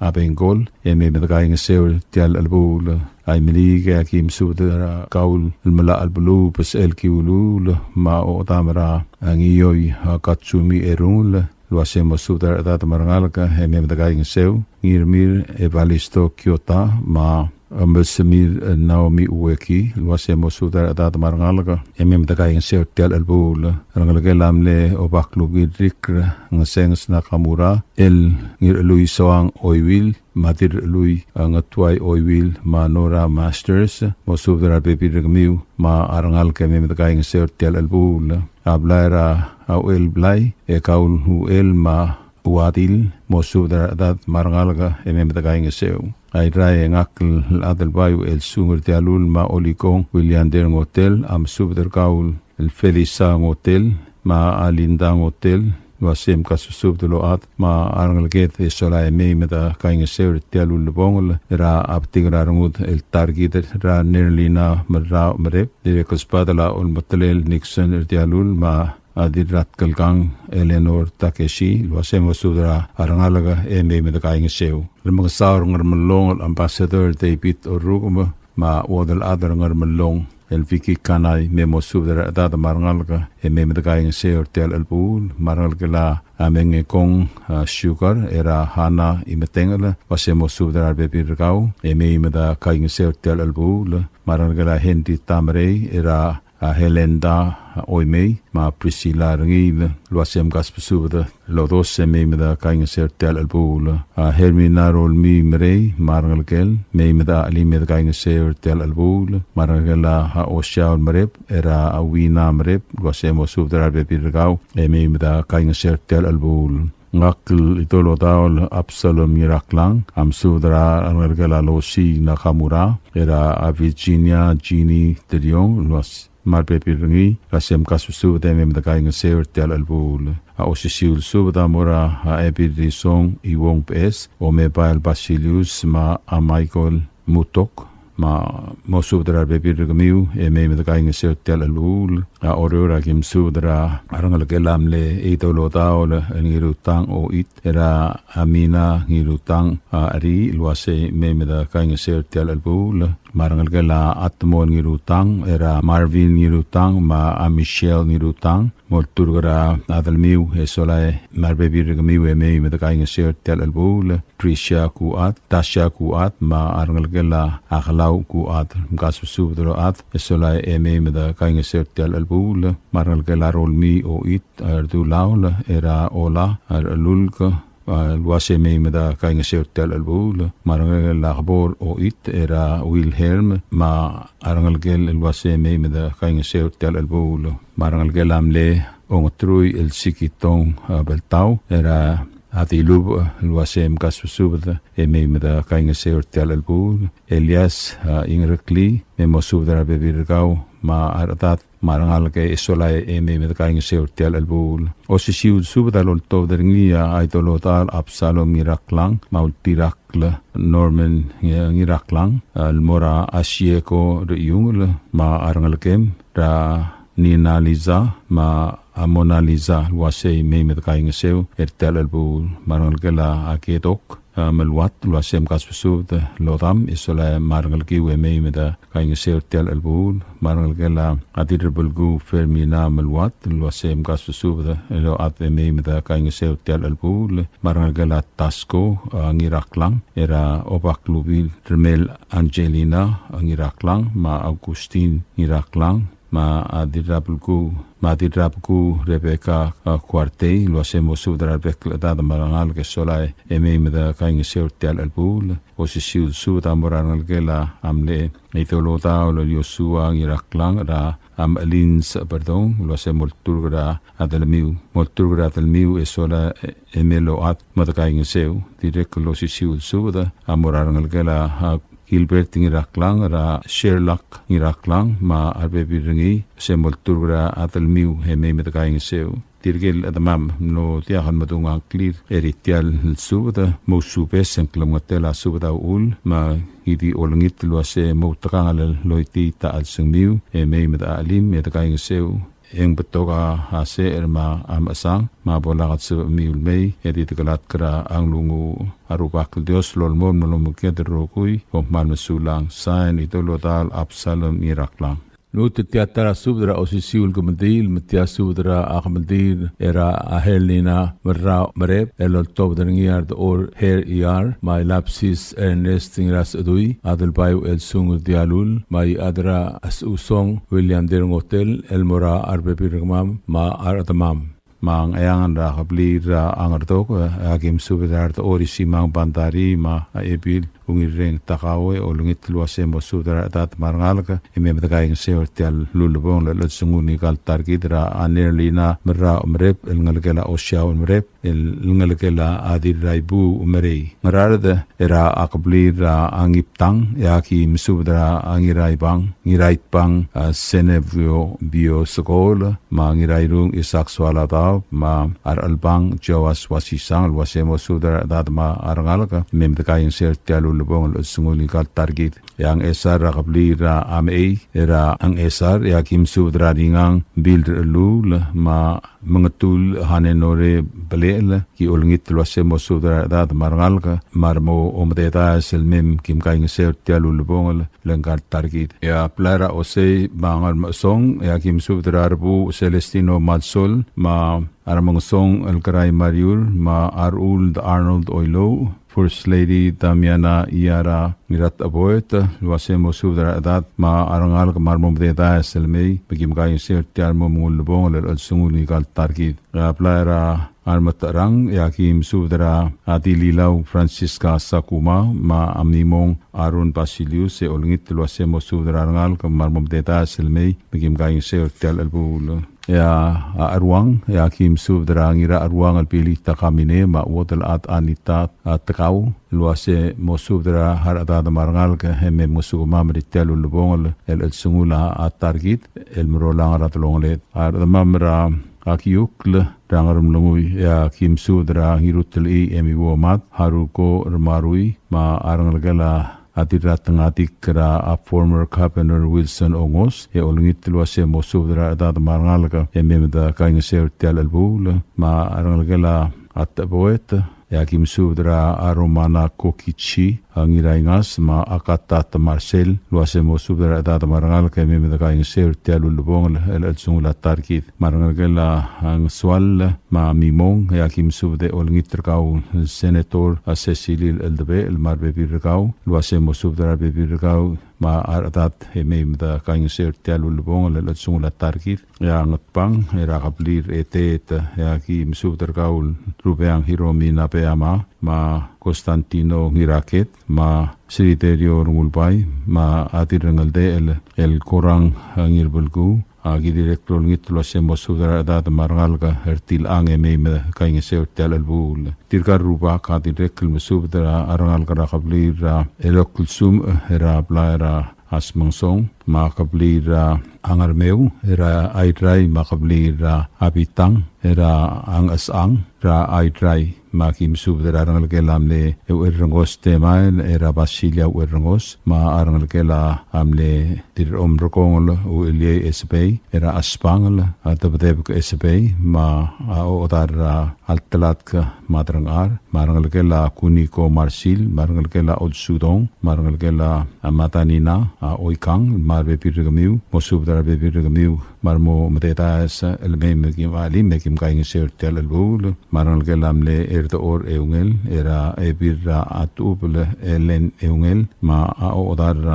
a Bengkol, e mei me de kaingeseu er tia el chelebuul. A Imeliik e aki mesubed er kau el Melachelbeluu Besechel Kiuluul, me a ochedam er a Ngioi, a, Katsumi Erungel, el uase mo subed er a rechedad me a rengalek e mei me de kaingeseu. Ngirmir Evalisto Kiota, me a Melsmir, e, Naomi Ueki, el uase mo subed er a rechedad me a rengalek e mei me dekaingeseu er tia el chelebuul. Rengelekel a mle Obaklubil Rikr Ngesenges Nakamura, el Ngirchelui Soang Oiwil, me a Dirchelui, e, Ngetuai Oiwil, me a Nora Masters, mo subed er a rebebil er kemiu me a rengalek e mei me dekaingeseu er tia el chelebuul. A blai er a Uchelblai, e Kaul Uchel me a Uadil, mo subed er a rechedad me a rengalek e mei me dekaingeseu. A Irrai, e ngak el Adelbai Uchelsung er tia el chelebuul me a Olikong Williander Ngotel, a mesubed er kau el Felisa Ngotel, me a Linda Ngotel, el uase mkasubed el ochad me a rengeleked e sola e mei me dekaingeseu er tia el ulebongel er a betik er a rengud el ta er kid er a Nerlina Merrau Merep, dirrek el subedel a Olmetelel Nixon er tia el chelebuul me a a Dirratkelkang Eleanor Takeshi, el uase mo subed er a rengalek e mei me dekaingeseu. Remengesau er a Ngermelong el Ambassador David Orrukem, me a Uodelchad er a Ngermelong el Vicky Kanai, me mo subed er a rechedad me a rengalek e mei me dekaingeseu er tia el chelebuul. Me a rengelekel a Mengekong, a, Sugar, er a Hana Imetengel, el uase mo subed er a rebebil er kau e mei me dekaingeseu er tia el chelebuul. Me a rengelekel a Henry Tamerei, er a a Helenda, a, Oimei, me a Priscilla Rengiil, el uase mkasbesubed el odos e mei me dekaingeseu er tia el chelebuul. A Hermina Rolmii Merei, me a rengelekel, mei me dechelim e dekaingeseu er tia el chelebuul. Me a rengelekel a Osiaol Merep, er a Wina Merep, el uase mo subed er a rebebil er kau e mei me dekaingeseu er tia el chelebuul. Ngak el Idolodaol Absalom Ngiraklang, a mesubed er a rengelekel a Losi Nakamura, er a Virginia Jeannie Teriong, el uas me a rebebil er ngii, el uase mkasbesubed e mei me dekaingeseu er tia el chelebuul. A osisiu el subed a mo er a Ebil Risong Iwong Beches, Omebael Basilius, me a Michael Mutok, me a mo subed er a rebebil er kemiu e mei me dekaingeseu er tia el chelebuul. A Oreor a kim subed er a rengelekel a mle Idolodaol el Ngirutang Oit, er a Amina Ngirutang, a, Ri, el uase mei me dekaingeseu er tia el chelebuul. Me a rengelekel a Atmon Ngirutang, er a Marvin Ngirutang, me a Michelle Ngirutang, molturk er a delmiu e sola e me a rebebil er kemiu e mei me dekaingeseu er tia el chelebuul. Tricia Kuat, Tasha Kuat, me a rengelekel a Kelau Kuat, mkasbesubed el ochad e sola e mei me dekaingeseu er tia el chelebuul. Me a rengelekel a Rolmii Oit, er a Dulaol, er a Ola, er a Lulk, a, el uase mei me dekaingeseu er tia el chelebuul. Me a rengelekel a Kebor Oit, er a Wilhelm, me a rengelekel el uase mei me dekaingeseu er tia el chelebuul. Me a rengelekel a mle Ongetrui el Sikitong, a, Beltau, er a Adilub, el uase mkasbesubed e mei me dekaingeseu er tia el chelebuul. Elias, a, Ingereklii, me mo subed er a rebebil er kau me a rechedad me a rengalek e sola e mei me dekaingeseu er tia el chelebuul. Osisiu el subed a loltobed er ngii a Idolodaol Absalom Ngiraklang, me a Ultirakl Norman Ngi-, Ngiraklang, el mo er a Asieko Reiungel, me a rengelekem, er a Nina Liza, me a Mona Liza, el uase mei me dekaingeseu er tia el chelebuul. Me a rengelekel a Kedok, a, Meluat, el uase mkasbesubed el odam e sola e me a rengelekiu e mei me dekaingeseu er tia el chelebuul. Me a rengelekel a Dirrebelkuu Fermina Meluat, el uase mkasbesubed el ochad e mei me dekaingeseu er tia el chelebuul. Me a rengelekel a Tasko, a, Ngiraklang, er a Obaklubil Remel Angelina, a, Ngiraklang, me a Augustin Ngiraklang, me a Dirrabelkuu, me a Dirrabelkuu Rebecca, a, Kuartei, el uase mo subed er a rebek el chedad me a rengalek e sola e mei me dekaingeseu er tia el chelebuul. Osisiu el subed a mo er a rengelekel a mle Idolodaol el Yosua Ngiraklang, er a Amelin Seberdong, el uase molturk er a delmiu. Molturk er a delmiu e sola e mei el ochad me dekaingeseu. Dirrek el osisiu el subed a mo er a rengelekel a Gilbert Ngiraklang, er a Sherlock Ngiraklang, me a rebebil er ngii, se molturk er a delmiu e mei me dekaingeseu. Tirke el chedemam, mlo diak el medung a ngklir er tia el subed, mousubes e ng klemengetel a subed a uchul, me ki di olengit el uase moutekangel el loitii a chelsengmiu e mei me dechelim e dekaingeseu. E ng betok a secher me a mechesang, me a bo lak el sebechemiu el mei, e di dekelatk er a nglunguuch. A Rubak el Dios a lolemolem el omekngit er a rokui, kom kmal mesulang. Sain, Idolodaol Absalom Ngiraklang. Lmuut e tia ta er a subed er a osisiu el kemeldiil, me tia subed er a kemeldiil er a Herlina Merrau Merep, el oltobed er ngii a Rdechor Her Iar, me a Ilapsis Ernest Ngirasechedui, Adelbai Uchelsung Dialul, me a Iechad er a Sechusong William Derngotel, el mo er a rebebil er kemam me a rechedemam. Me a Ngcheangel er a kebliil er a Ngerdok, e aki mesubed er a Rdechor Isimang Bandarii, me a Ebil Ungilreng Takawe, olengit el uase mo subed er a rechedad me a rengalek, e mei me dekaingeseu er tia el ulebongel el chelsengul ngika el ta er kid er a Anerlina Merrau Merep, el ngelekel a Osiau Merep, el ngelekel a Dirraibu Merei. Ngaraard er a kebliil er a Ngiptang, e aki mesubed er a Ngiraibang, Ngiraitbang, a, Senevio Bio Sekol, me a Ngirairung Isak Sualadaob, me a Rechelbang Joas Wasisang, el uase mo subed er a rechedad me a rengalek, e mei me dekaingeseu er tia el ulebongel el chelsengul ngika el ta er kid. E a Ngchesar er a kebliil er a Mechei, er a Ngchesar, e aki mesubed er a Ringang Bill Rechelluul, me a Mengetul Hanenore Belechel, ki olengit el uase mo subed er a rechedad me a rengalek, me a remo omededaes el mei me kim kaingeseu er tia el ulebongel el ngka el ta er kid. E a blai er a Osei me a Ngermechesong, e aki mesubed er a Rebuuch Celestino Malsol, me a Remengesong el Kerai Mariur, me a Rechuld Arnold Oilouch, First Lady Damiana Iara Ngiratecheboet, el uase mo subed er a rechedad me a rengalek me a remo omededaes el mei, me kim kaingeseu er tia el mo ulebongel el chelsengul ngika el ta er kid. E a blai er a Remetecherang, e aki mesubed er a Dililau Francisca Sakuma, me a Mimong Aaron Basilius, e olengit el uase mo subed er a rengalek me a remo omededaes el mei, me kim kaingeseu er tia el chelebuul. E a Cheruang, e aki mesubed er a Ngiracheruang el Billy Takamine, me a Uodelchad Anita, a, Tekau, el uase mo subed er a rechedad me a rengalek, e mei mngesukemam er tia el ulebongel el chelsengul a ta er kid, el merolang er a delongeled. A rechedemam er a Kiukl er a Ngeremlengui, e aki mesubed er a Ngirutelchii Emiuo Mad, Haruko Remarui, me a rengelekel a Dirratengadik er a former Governor Wilson Ongos, e olengit el uase mo subed er a rechedad me a rengalek, e mei me dekaingeseu er tia el chelebuul. Me a rengelekel a Techeboet, e aki mesubed er a Romana Kokichi, a Ngiraingas, me a Katat Marcel, el uase mo subed er a rechedad me a rengalek, e mei me dekaingeseu er tia el ulebongel el chelsengul a ta er kid. Me a rengelekel a Ngesual, me a Mimong, e aki mesubed e olengit er kau el Senator a Secilil Eldebechel, me a rebebil er kau, el uase mo subed er a rebebil er kau, me a rechedad, e mei me dekaingeseu er tia el ulebongel el chelsengul a ta er kid. E a Ngetbang, er a kebliil er a Eteet, e aki mesubed er kau el Rubeang Hiromi Nabeyama, me a Constantino Ngiraket, me a Siriterio Rengulbai, me a Dirrengeldechel el Korang Ngirbelkuu, a ki dirrek el olengit el uase mo subed er a rechedad me a rengalek er tilechang e mei me dekaingeseu er tia el chelebuul. Tirka el rubak a dirrek el mesubed er a rengalek er a kebliil er a Elokelsumech, er a blai er a Asmengesong, me a kebliil er a Ngermeu, er a Airai, me a kebliil er a Abitang, er a Ngchesechang, er a Airai, me aki mesubed er a rengelekel a mle Eucherrengos Temael, er a Basilia Eucherrengos, me a rengelekel a mle Dirromrekongel Ucheliei Esebei, er a Aspangel, a Debedebek Esebei, me a Ochedar er a Altelatk Maderengchar, me a rengelekel a Kuniko Marsil, me a rengelekel a Olsudong, me a rengelekel a Matanina, a Oikang, me a rebebil er kemiu, mo subed er a rebebil er kemiu, me a remo mededaes el mei me kim, a, el mei me kim kaingeseu er tia el chelebuul. Me a rengelekel a mle Erdechor Eungel, er a Ebil er a Atubel Elen Eungel, me a Ochedar er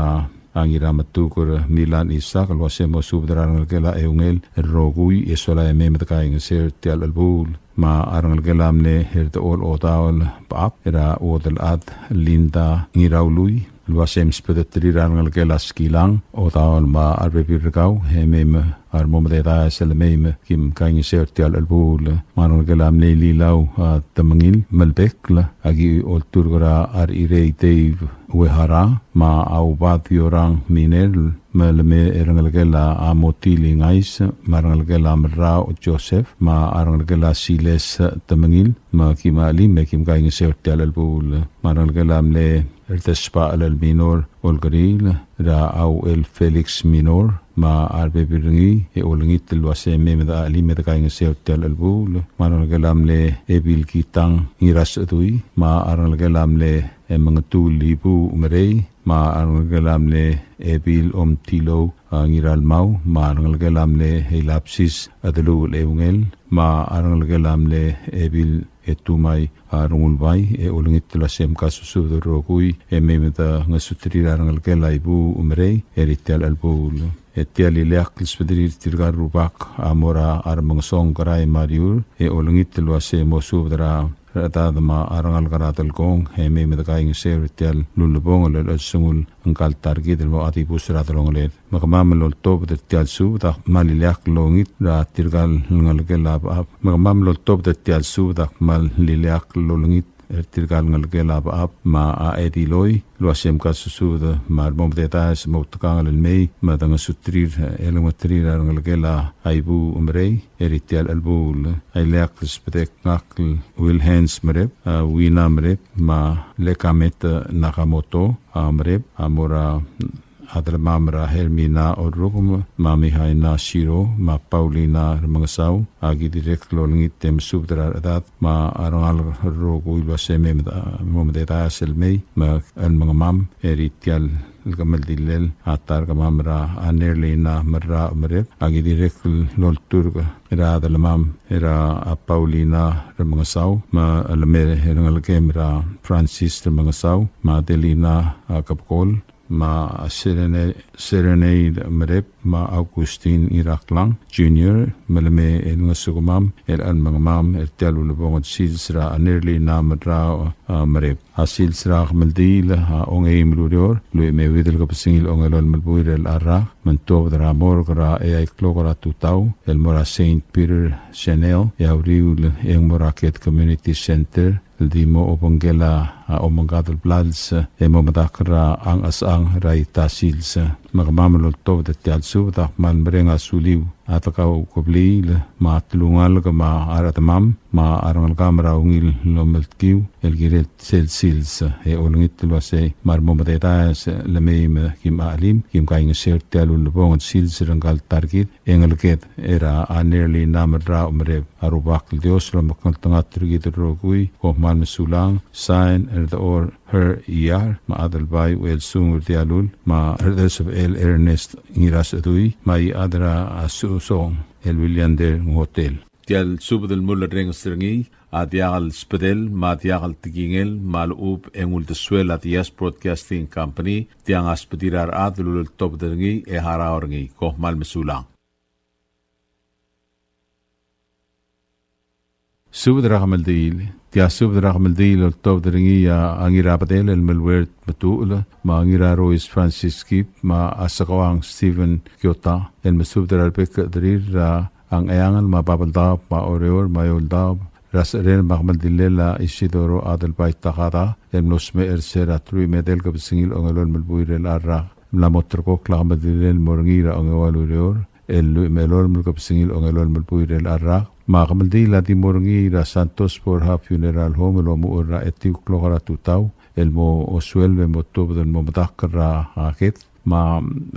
a Ngirametuker Milan Isak, el uase mo subed er a rengelekel a Eungel el rokui, e sola e mei me dekaingeseu er tia el chelebuul. Me a rengelekel a mle Erdechor Otaol Bechab, er a Uodelchad Linda Ngiraului, el uase msbedeterir a rengelekel a Skilang Otaol me a rebebil er kau, e mei me a remo mededaes el mei me kim kaingeseu er tia el chelebuul. Me a rengelekel a mle Lilau, a, Temengil Melbekl, a ki olturk er a Rechirei Dave Uehara, me a Ubad Yorang Miner, me le mei a rengelekel a Motil Ingais, me a rengelekel a Merrau Joseph, me a rengelekel a Siles Temengil, me kim a, el mei me kim kaingeseu er tia el chelebuul. Me a rengelekel a mle Erdesbachel el Minor Olkeriil, er a Auchel Felix Minor, me a rebebil er ngii, e olengit el uase mei me de, el mei me dekaingeseu er tia el chelebuul. Me a rengelekel a mle Ebil Kitang Ngirasechedui, me a rengelekel a mle, e, Mengetul Ibu Merei, me a rengelekel a mle Ebil Omtilou, a, Ngiralmau, me a rengelekel a mle Eilabsis Adelul Eungel, me a rengelekel a mle Ebil Etumai, a, Rengulbai, e olengit el uasei mkasusubed el rokui, e mei me de ngesuterir a rengelekel a Ibu Umerei, er tia el chelebuul. E tia el ileakl el subederir tirka el rubak a mo er a Remengesong Kerai Mariur, e olengit el uasei mo subed er a rechedad me a rengalek er a Delkong, e mei me de kaingeseu er tia el ulebongel el chelsengul ngka el ta er kid el mo dibus er a delongeled. Me kemam el oltobed er tia el subed a kmal ileakl el olengit er tirka el ngelekel a Bechab. Me kemam el oltobed er tia el subed a kmal ileakl el olengit er tirka el ngelekel a Bechab me a Ediloi, el uasei mkasusubed me a remo mededaes mo outekangel el mei me de ngesuterir, e lengeterir a rengelekel a Ibu Umerei, er tia el chelebuul. A ileakl el subedek ngak el Wilhens Merep, a, Wina Merep, me a Lekamet Nakamoto, a, Merep, a mo er a a delemam er a Hermina Orrukem, me a Mihaina Siro, me a Paulina Remengesau, a ki dirrek el olengit e mesubed er a rechedad me a rengalek el rokui el uasei mei me de, mo mededaes el mei, me a chelemengemam, er tia el kemeldilel a ta er kemam er a Nerlina Merrau Merep, a ki dirrek el olturk er a delemam er a Paulina Remengesau, me a leme er a ngelekem er a Francis Remengesau, me a Adelina, a, Kebekol, me a Serene-, Serenade Merep, me a Augustin Iraklang Junior, me leme el ngesukemam, el chelemengemam, er tia el ulebongel sils er a Nerlina Merrau, a, Merep. A sils er a kemeldiil a ongeim el ureor, lluich me a euid el kebesengil a ongelolem el buil er a rak, me ng tuobed er a morgue er a eai el klok er a tutau, el mo er a Saint Peter Chanel, e a uriul e ng mo er a Ked Community Center, el di mo obengkel a, a omengkad el blals, e mo medakl er a Ngchesechang er a ita sils. Me kemam el oltobed er tia el subed a kmal mereng a suliu a de kaukebliil, me a telungalek me a rechedemam, me a rengelekam er a ungil el omeltkiu, el kirel sel sils, e olengit el uasei me a remo mededaes el mei me kim chelim, kim kaingeseu er tia el ulebongel sils er ngka el ta er kid, e ngeleked er a Nerlina Merrau Merep. A Rubak el Dios el omekngeltengat er kid el rokui, kom kmal mesulang, Sain Erdechor Her Iar, me a Adelbai Uelsung Urdialul, me a Erdesebechel Ernest Ngirasedui, me a Iechad er a Susong el Williander Ngotel. Tia el subed el mulerrenges er ngii a diak el sbedel me a diak el tekingel me a lechub e ng uldesuel a Diaz Broadcasting Company, tiang a sbedir a rechad el uleltobed er ngii e harau er ngii. Kom kmal mesulang. Subed er a kemeldiil. Tia subed er a kemeldiil el oltobed er ngii a Ngirabedel el Melwert Metuchel, me a Ngirarois Francis Kip, me a Sekoang Stephen Kiota, el mesubed er a rebek el chederir er a Ngcheangel, me a Babeldaob, me a Oreor, me a Eouldaob, er a secherel me a kemeldilel a Isidoro Adelbai Takada, el mlo smecher er se er a teruich me a edei el kebesengil a ongelolem el buil er a rak. Mla mo terrekokl a kemeldilel el mo er ngii er a ongeua el ureor, el lluich me a elolem el kebesengil a ongelolem el buil er a rak. Me a kemeldiil a di mo er ngii er a Santos Borja Funeral Home el omuchel er a etiu el klok er a tutau, el mo osueleb e mo tuobed el mo medakl er a, a, ked. Me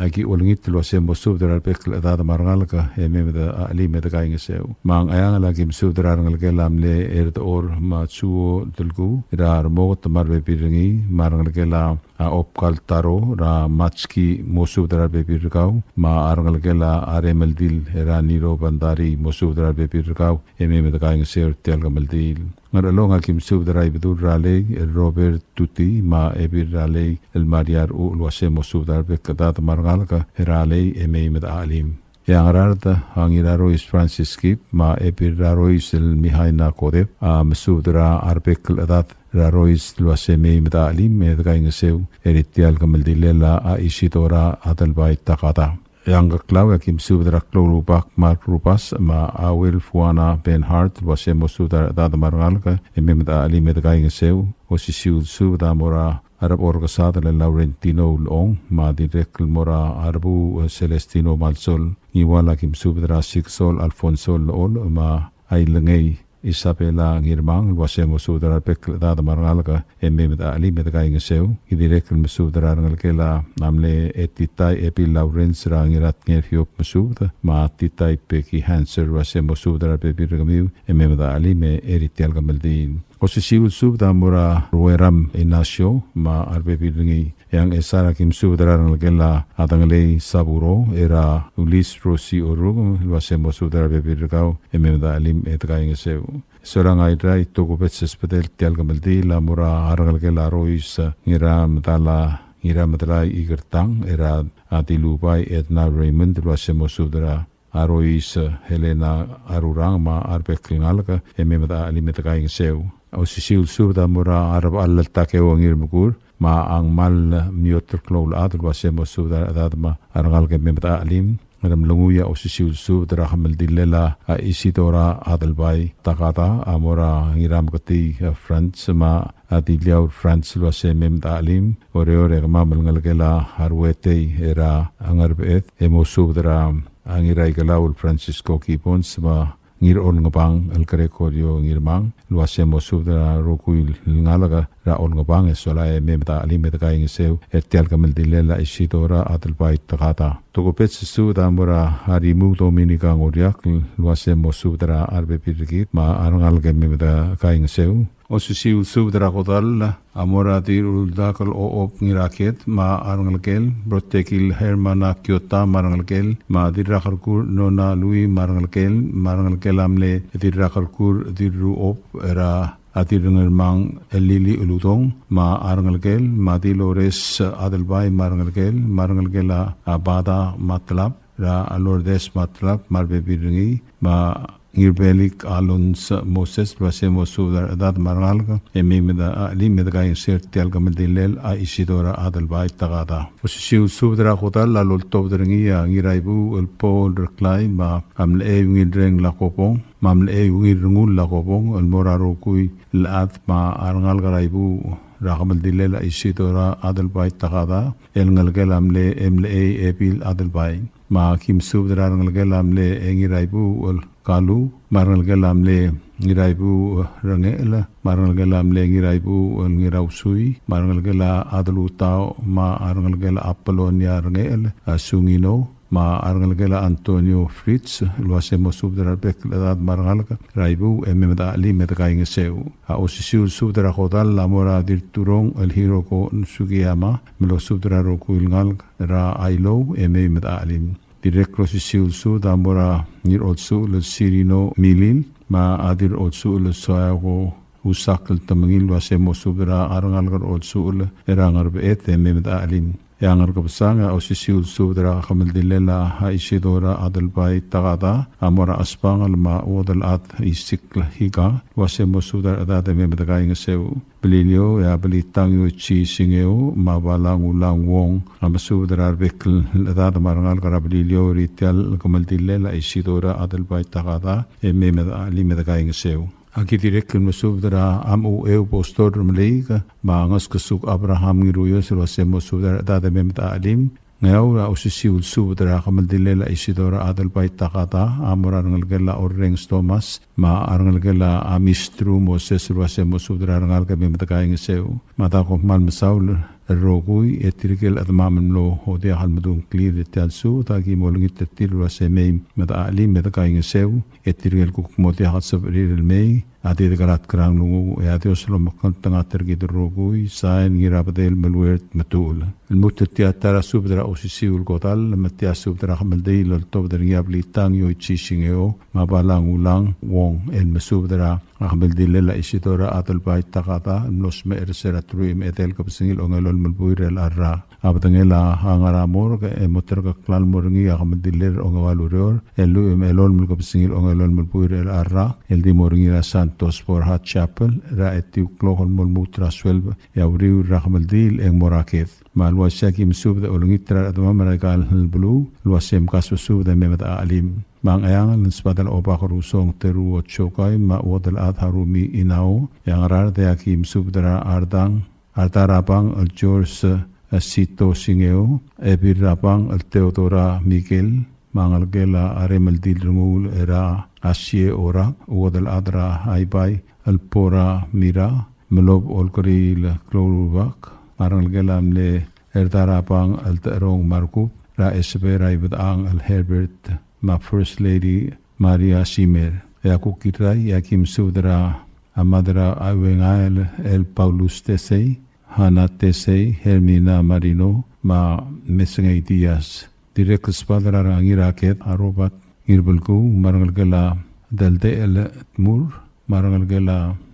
a ki olengit el uasei mo subed er a rebek el chedad me a rengalek e mei me de chelim e de kaingeseu. Me a Ngcheangel a ki mesubed er a rengelekel a mle Erdechor me a Chuo Delku, er a Remoket me a rebebil er ngii, me a rengelekel a a Obkal Taro, er a Matski, mo subed er a rebebil er kau, me a rengelekel a Remeldil, er a Niro Bandari, mo subed er a rebebil er kau, e mei me de kaingeseu er tia el kemeldiil. Ngerchelong a ki mesubed er a Ibedul er a Lei, el Robert Tuti, me a Ebil er a Lei, el Maria Rechuch, el uasei mo subed er a rebek el chedad me a rengalek er a Lei, e mei me de chelim. E a Ngaraard a Ngirarois Francis Kip, me a Ebil er a Rois el Mihaina Kodep, a mesubed er a rebek el chedad er a Rois el uasei mei me de chelim e de kaingeseu er tia el kemeldilel a Isidora Adelbai Takada. E a Ngkeklau e a ki mesubed er a klou el rubak Mark Rubas, me a Auel Fuana Benhart, el uasei mo subed er a rechedad me a rengalek e mei me de chelim e de kaingeseu. Osisiu el subed a mo er a a Rebechor Kesadel el Laurentino Ulechong, me a dirrek el mo er a Rebu, e, Celestino Malsol, Ngiwal a ki mesubed er a Siksol Alfonso Lechol, me a Ilengei Isabela Ngirmang, el uasei mo subed er a rebek el chedad me a rengalek e mei me de chelim e de kaingeseu. Ki dirrek el mesubed er a rengelekel a mle Etitai Ebil Lawrence er a Ngiratngerfiop mesubed, me a Titai Becky Hanser, el uasei mo subed er a rebebil er kemiu e mei me de chelim er tia el kemeldiil. Osisiu el subed a mo er a Rueram Ignacio me a rebebil er ngii. E a Ngchesar a ki mesubed er a rengelekel a Dengelei Saburo, er a Ulis Rosi Oruk, el uase mo subed er a rebebil er kau e mei me de chelim e de kaingeseu. Sola Ngairai, tokubets el subedel tia el kemeldiil a mo er a rengelekel a Rois Ngiramedal, Ngiramedelai Ikertang, er a Dilubai Edna Raymond, el uase mo subed er a Rois Helena Arurang me a rebek el ngalek e mei me de chelim e de kaingeseu. Osisiu el subed a mo er a Rebechall el Takeo Ngirmekur me a Ngmal Mioter Kloulechad, el uase mo subed er a rechedad me a rengalek e mei me de chelim. Ngeremlengui a osisiu el subed er a kemeldillel a Isidora Adelbai Takada a mo er a Ngirameketii Franz me a Diliaur Franz, el uase mei me de chelim. Oreor e kemam el ngelekel a Ruetei er a Ngerbeched e mo subed er a Ngiraikelau el Francisco Gibbons me a Ngirolngebang el Gregorio Ngirmang, el uase mo subed er a rokui el ngalek er a Olngebang e sola e mei me de chelim e de kaingeseu er tia el kemeldillel a Isidora Adelbai Takada. Tokubets el subed a mo er a Arimuu Dominica Ngoriakl, el uase mo subed er a rebebil er kid me a rengalek e mei me de kaingeseu. Osisiu el subed er a kodall a mo er a Dirruldak el Ochob Ngiraked me a rengelekel, Brotekil Hermana Kiota me a rengelekel, me a Dirrakerkur Nona Lui me a rengelekel, me a rengelekel a mle Dirrakerkur Dirruob er a Dirrengermang el Lili Uludong me a rengelekel, me a Dilores Adelbai me a rengelekel, me a rengelekel a Bada Matlab, er a Lourdes Matlab me a rebebil er ngii, me a Ngirbelik Alonso Moses, el uase mo subed er a rechedad me a rengalek e mei me de chelim e de kaingeseu er tia el kemeldillel a Isidora Adelbai Takada. Osisiu el subed er a kodall a loltobed er ngii a Ngiraibuuch el Paul Reklai me a Mlechei Ungilreng Lakobong me a Mlechei Ungilrengul Lakobong el mo er a rokui el chad me a rengalek er a Ibuuch er a kemeldillel a Isidora Adelbai Takada el ngelekel a mle Mlechei Ebil Adelbai. Me a ki mesubed er a rengelekel a mle Ngiraibuuch el Kalu, me a rengelekel a mle Ngiraibuuch el Rengechel, me a rengelekel a mle Ngiraibuuch el Ngirausui, me a rengelekel a Adelutau, me a rengelekel a Apolonia Rengechel, a Sungino, me a rengelekel a Antonio Fritz, el uase mo subed er a rebek el chedad me a rengalek er a Ibuuch e mei me de chelim e de kaingeseu. A osisiu el subed er a kodall a mo er a Dirturong el Hiroko Sugiyama, me losubed er a rokui el ngalek er a Ailou e mei me de chelim. Dirrek el osisiu el subed a mo er a Ngirolsuchel el Sirino Milil, me a Dirrolsuchel el Soyako Usakl Temengil, el uase mo subed er a rengalek er a Olsuchel er a Ngerbeched e mei me de chelim. E a Ngerkebesang, a osisiu el subed er a kemeldillel a Isidora Adelbai Takada a mo er a Chesbangel me a Uodelchad Isikl Hika, el uase mo subed er a rechedad e mei me de kaingeseu. Beliliou, e a Belitang Yoichi Singeo me a Balang Ulang Wong a mesubed er a rebek el chedad me a rengalek er a Beliliou er tia el kemeldillel a Isidora Adelbai Takada e mei me de chelim e de kaingeseu. A ki dirrek el mesubed er a Amucheu Pastor Meleik me a Ngeskesuk Abraham Ngiruios, el uase mo subed er a rechedad e mei me de chelim. Ngeaur, a osisiu el subed er a kemeldillel a Isidora Adelbai Takada a mo er a rengelekel a Orrenges Thomas me a rengelekel a Mistru Moses, el uase mo subed er a rengalek e mei me de kaingeseu. Me a da kom kmal mesaul el rokui, e tirke el chedemam el mlo diak el medung a ngklir er tia el subed a ki mo olengit er tir el uase mei me de chelim e de kaingeseu, e tirke el kuk mo diak el sebechir el mei a di dekelatk er a nglunguuch, e a Dios a lomekngeltengat er kid el rokui. Sain, Ngirabedel Meluert Metuchel. El lmuut er tia ta er a subed er a osisiu el kodall, me tia subed er a kemeldiil el oltobed er ngii a Belitang Yoichi Singeo me a Balang Ulang Wong el mesubed er a kemeldillel a Isidora Adelbai Takada el mlo smecher er se er a teruich me a edei el kebesengil a ongelolem el buil er a rak. A bedengel a ngar er a morgue e mo terkokl el mo er ngii a kemeldillel er a ongeua el ureor, e lluich me a elolem el kebesengil a ongelolem el buil er a rak, el di mo er ngii er a Santos Borja Chapel er a etiu el klok el mo lmuut er a sueleb, e a uriul er a kemeldiil e ng mo er a ked. Me a le uaisei a ki mesubed e olengit er a rechedemam er aika el beluu el uase mkasbesubed e mei me de chelim. Me a Ngcheangel, ng sbadel a Obak Rusong Teruo Chokai me a Uodelchad Harumi Inao, e a Ngaraard e a ki mesubed er a Ardang Arda Rabang el George, eh, Sito Singeo, Ebil Rabang el Theodora Miguel, me a ngelekel a Remeldil Renguul er a Asie Orak, Uodelchad er a Aibai el Bora Mira, Melob Olkeriil Kloulubak, me a rengelekel a mle Erda Rabang el Techerong Markub, er a Esebe er a Ibedechang el Herbert, me a First Lady Maria Simer. E a kuk Irrai, e a ki mesubed er a a Madra Auengael el Paulus Tesei, Hana Tesei, Hermina Marino, me a Mesengei Diaz. Dirrek el subed er a Ngiraked, a Robert Ngirbelkuu, me a rengelekel a Deldechel Tmur, me a rengelekel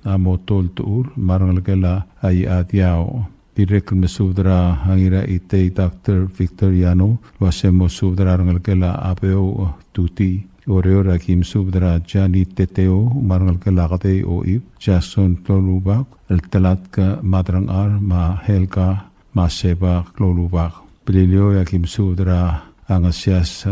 a Motol Tuur, me a rengelekel a Iadiao. Dirrek el mesubed er a Ngiraitei Doctor Victoriano, el uase mo subed er a rengelekel a Abeo Tuti. Oreor a ki mesubed er a Jani Teteo, me a rengelekel a Kedei Oib, Jackson Klolubak, el Telatk Madrangchar, me a Helga me a Seba Klolubak. Beliliou a ki mesubed er a Ngesias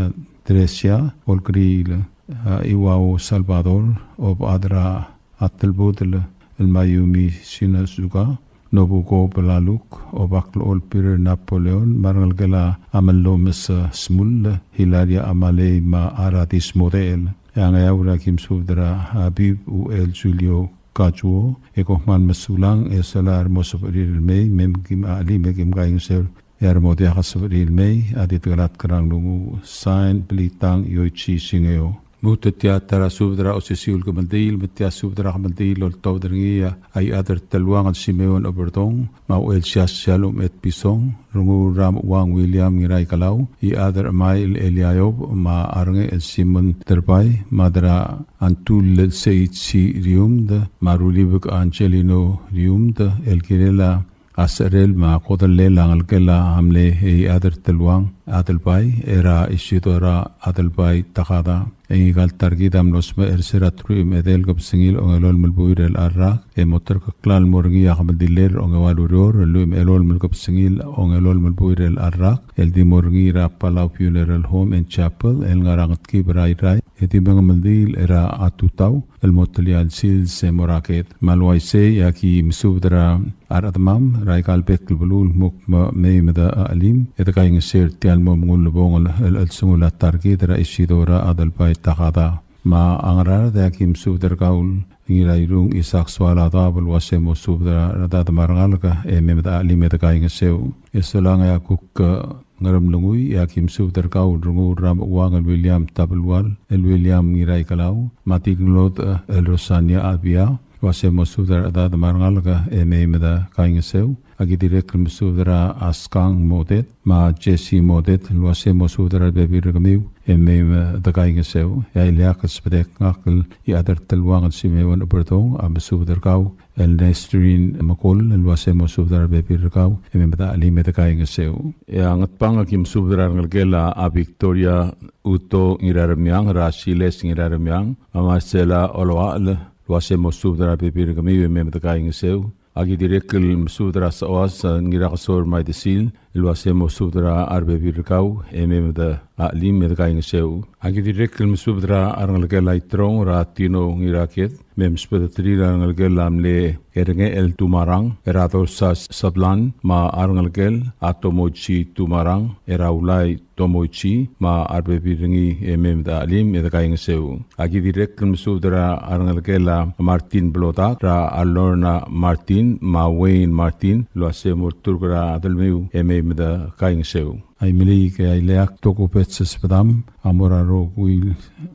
Teresia, Olkeriil, a, Iwao Salvador, Obechad er a Atelbudel el Mayumi Shinozuka, Nobuko Belaluk, Obaklechol Peter Napoleon, me a rengelekel a Amellomes Smull, Hilaria Amalei, me a Aradis Model. E a Ngeaur a ki mesubed er a Bib Uchel Julio Kajuo, e kom kmal mesulang, e solae a remo sebechir el mei, me kim chelim e kim kaingeseu, e a remo diak a sebechir el mei, a di dekelatk er a nglunguuch. Sign, Blitang Yoichi Singeo. Lmuut e tia ta er a subed er a osisiu el kemeldiil, me tia subed er a kemeldiil el oltobed er ngii a Iechad er Teluang el Simeon Oberdong, me a Uchelsias Shalom Etpison, Rengul er a Mechuang William Ngiraikelau, Iechad er Chemai el Eliayob, me a Rengechel Simon Derbai, Mad er a Antull el Seichi Riumd, me a Rulibek Angelino Riumd, el kirel a secherel me a kodellel a ngelekel a mle Iechad er Teluang Adelbai, er a Isidora Adelbai Takada. E ngika el ta er kid a mlo smecher er se er a teruich me a edei el kebesengil a ongelolem el buil er chelecha el rak, e mo terkeklau el mo er ngii a kemeldiil er a ongeua el ureor, el lluich me a elolem el kebesengil a ongelolem el buil er chelecha el rak, el di mo er ngii er a Palau Funeral Home and Chapel, el ngar er a Ngetkib er a Irrai, e di mengemeldiil er a tutau, el mo telia el sils e mo er a ked. Me a le uaisei a ki mesubed er a rechedemam er aika el bek el beluu el kmo mei me de chelim e de kaingeseu er tia el mo mengull el bong el, el, el chelsengul a ta er kid er a Isidora Adelbai Takada. Me a Ngaraard e a ki mesubed er kau el Ngirairung Isaac Soaladaob el uase mo subed er a rechedad me a rengalek e mei me de chelim e de kaingeseu. E solang e a kuk, e, Ngeremlengui, e a ki mesubed er kau el Rengul er a Mechuang el William Tabelual, el William Ngiraikelau, me a Tiklod, e, el Rosania Abia, el uase mo subed er a rechedad me a rengalek e mei me de kaingeseu. A ki dirrek el mesubed er a Askang Modet, me a Jesse Modet, el uase mo subed er a rebebil er kemiu e mei me de kaingeseu. E a ileakl el subedek ngak el Iechad er Teluang el Simeon Oberdong a mesubed er kau el Nestrin Mekol, el uase mo subed er a rebebil er kau e mei me de chelim e de kaingeseu. E a Ngatpang a ki mesubed er a rengelekel a Victoria Uto Ngiraremiang, er a Siles Ngiraremiang, a Marcela Oloachel, el uase mo subed er a rebebil er kemiu e mei me de kaingeseu. A ki dirrek el mesubed er a Sechoas, e, Ngirakesor Maidesil, el uase mo subed er a rebebil er kau e mei me de chelim e de kaingeseu. A ki dirrek el mesubed er a rengelekel a Itrong er a Tino Ngiraked, me msubedeterir a rengelekel a mle Erengechel Tumarang, er a Dolsa Sablan, me a rengelekel a Tomoichi Tumarang, er a Ulai Tomoichi, me a rebebil er ngii e mei me de chelim e de kaingeseu. A ki dirrek el mesubed er a rengelekel a Martin Blodak, er a Lorna Martin, me a Wayne Martin, el uase mo olturk er a delemiu e mei me de kaingeseu. A Imeliik e a ileakl tokubets el subedam a mo er a rokui,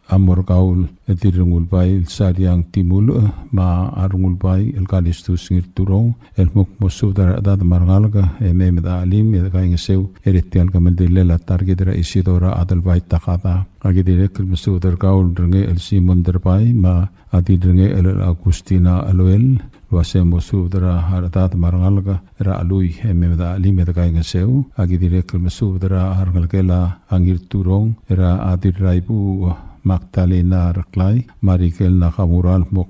a mo er kau el Dirrengulbai el Sariang Timulech, me a Rengulbai el Kalistus Ngirturong, el kmo mo subed er a rechedad me a rengalek e mei me de chelim e de kaingeseu er tia el kemeldilel a ta er kid er a Isidora Adelbai Takada. A ki dirrek el mesubed er kau el Rengechel Simon Derbai, me a Dirrengechel Agustina Eloel, el uase mo subed er a rechedad me a rengalek er a Chelui e mei me de chelim e de kaingeseu. A ki dirrek el mesubed er a rengelekel a Ngirturong, er a Dirraibuuch Magdalena Reklai, me a Rikel Nakamura, el kmo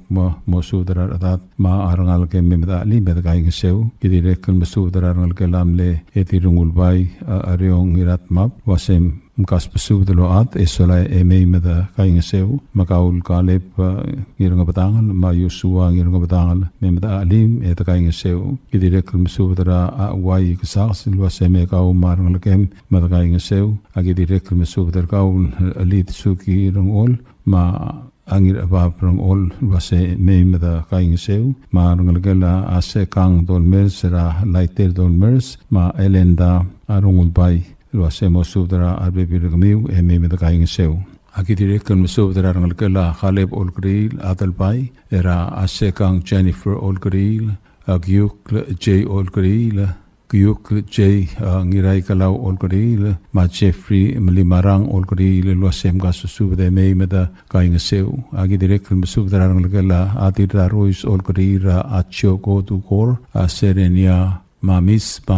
mo subed er a rechedad me a rengalek e mei me de chelim e de kaingeseu. Ki dirrek el mesubed er a rengelekel a mle Dirrengulbai, a, Ariong Ngiratmab, el uase mkasbesubed el ochad e solae e mei me de kaingeseu. Me kau el Kaleb, e, Ngirngebedangel, me a Yosua Ngirngebedangel, mei me de chelim e de kaingeseu. Ki dirrek el mesubed er a Uai Kesakes, el uase mei kau me a rengelekem me de kaingeseu. A ki dirrek el mesubed er kau el Elid Suki Rengol, me a a Ngirchebab Rengol, el uase mei me de kaingeseu, me a rengelekel a Sekang Dolmers, er a Laiter Dolmers, me a Elenda Rengulbai, el uase mo subed er a rebebil er kemiu e mei me de kaingeseu. Aki dirrek el mesubed er a rengelekel a Caleb Olkeriil Adelbai, er a Asekang Jennifer Olkeriil, a Kiukl J Olkeriil, Kiukl J, a, Ngiraikelau Olkeriil, me a Jeffrey Melimarang Olkeriil, el uasei mkasusubed e mei me de kaingeseu. Aki dirrek el mesubed er a rengelekel a Dirrarois Olkeriil, er a Chioko Dukor, a Serenia Mamis, me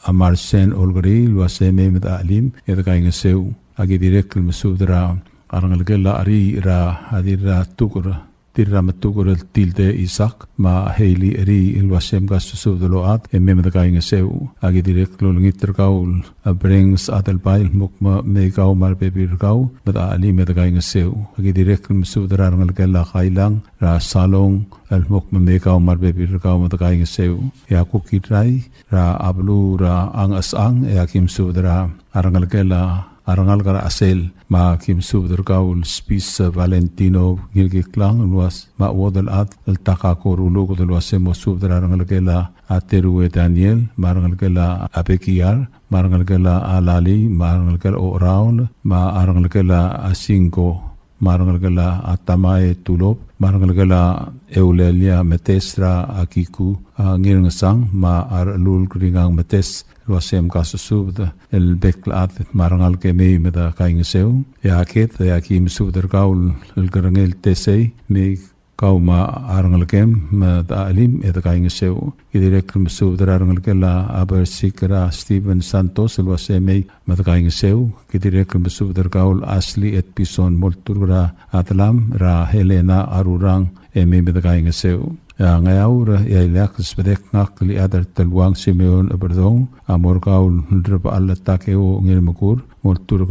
a Marsen Olkeriil, el uasei mei me de chelim e de kaingeseu. Aki dirrek el mesubed er a rengelekel a Ri, er a Dirratuker, Dirrametuker el Tilde Isak, me a Hailey Ri, el uasei mkasusubed el ochad e mei me de kaingeseu. Aki dirrek el olengit er kau el Brengs Adelbai, el mo kmo mei kau me a rebebil er kau me de chelim e de kaingeseu. Aki dirrek el mesubed er a rengelekel a Kailang, er a Salong, el mo kmo mei kau me a rebebil er kau me de kaingeseu. E a kuk Irrai, er a beluu er a Ngchesechang, e aki mesubed er a rengelekel a rengalek er a Chesel, me aki mesubed er kau el Spis Valentino Ngirkiklang, el uas me a chuodel chad el Takako Ruluked, el uasei mo subed er a rengelekel a Terue Daniel, me a rengelekel a Bekiar, me a rengelekel a Lali, me a rengelekel a Oraul, me a rengelekel a Singko, me a rengelekel a Tamae Tulop, me a rengelekel a Eulelia Metes, er a Kiku, a, Ngirngesang, me a Rulkringang Metes, el uasei mkasusubed el bek el chad me a rengalek e mei me de kaingeseu. E a Ked, e aki mesubed er kau el Kerengel Tesei, mei kau me a rengelekem me de chelim e de kaingeseu. Ki dirrek el mesubed er a rengelekel a Bersik, er a Steven Santos, el uasei mei me de kaingeseu. Ki dirrek el mesubed er kau el Ashley Etpison, molturk er a Adlam, er a Helena Arurang, e mei me de kaingeseu. E a Ngeaur, e a ileakl el sbedek ngak el Iechad er a Teluang Simeon Eberdong, a mo er kau el Rebechall Takeo Ngirmekur, molturk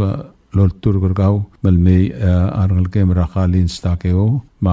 el olturk er kau me le mei, e, a rengelekem er a Kalins Takeo, me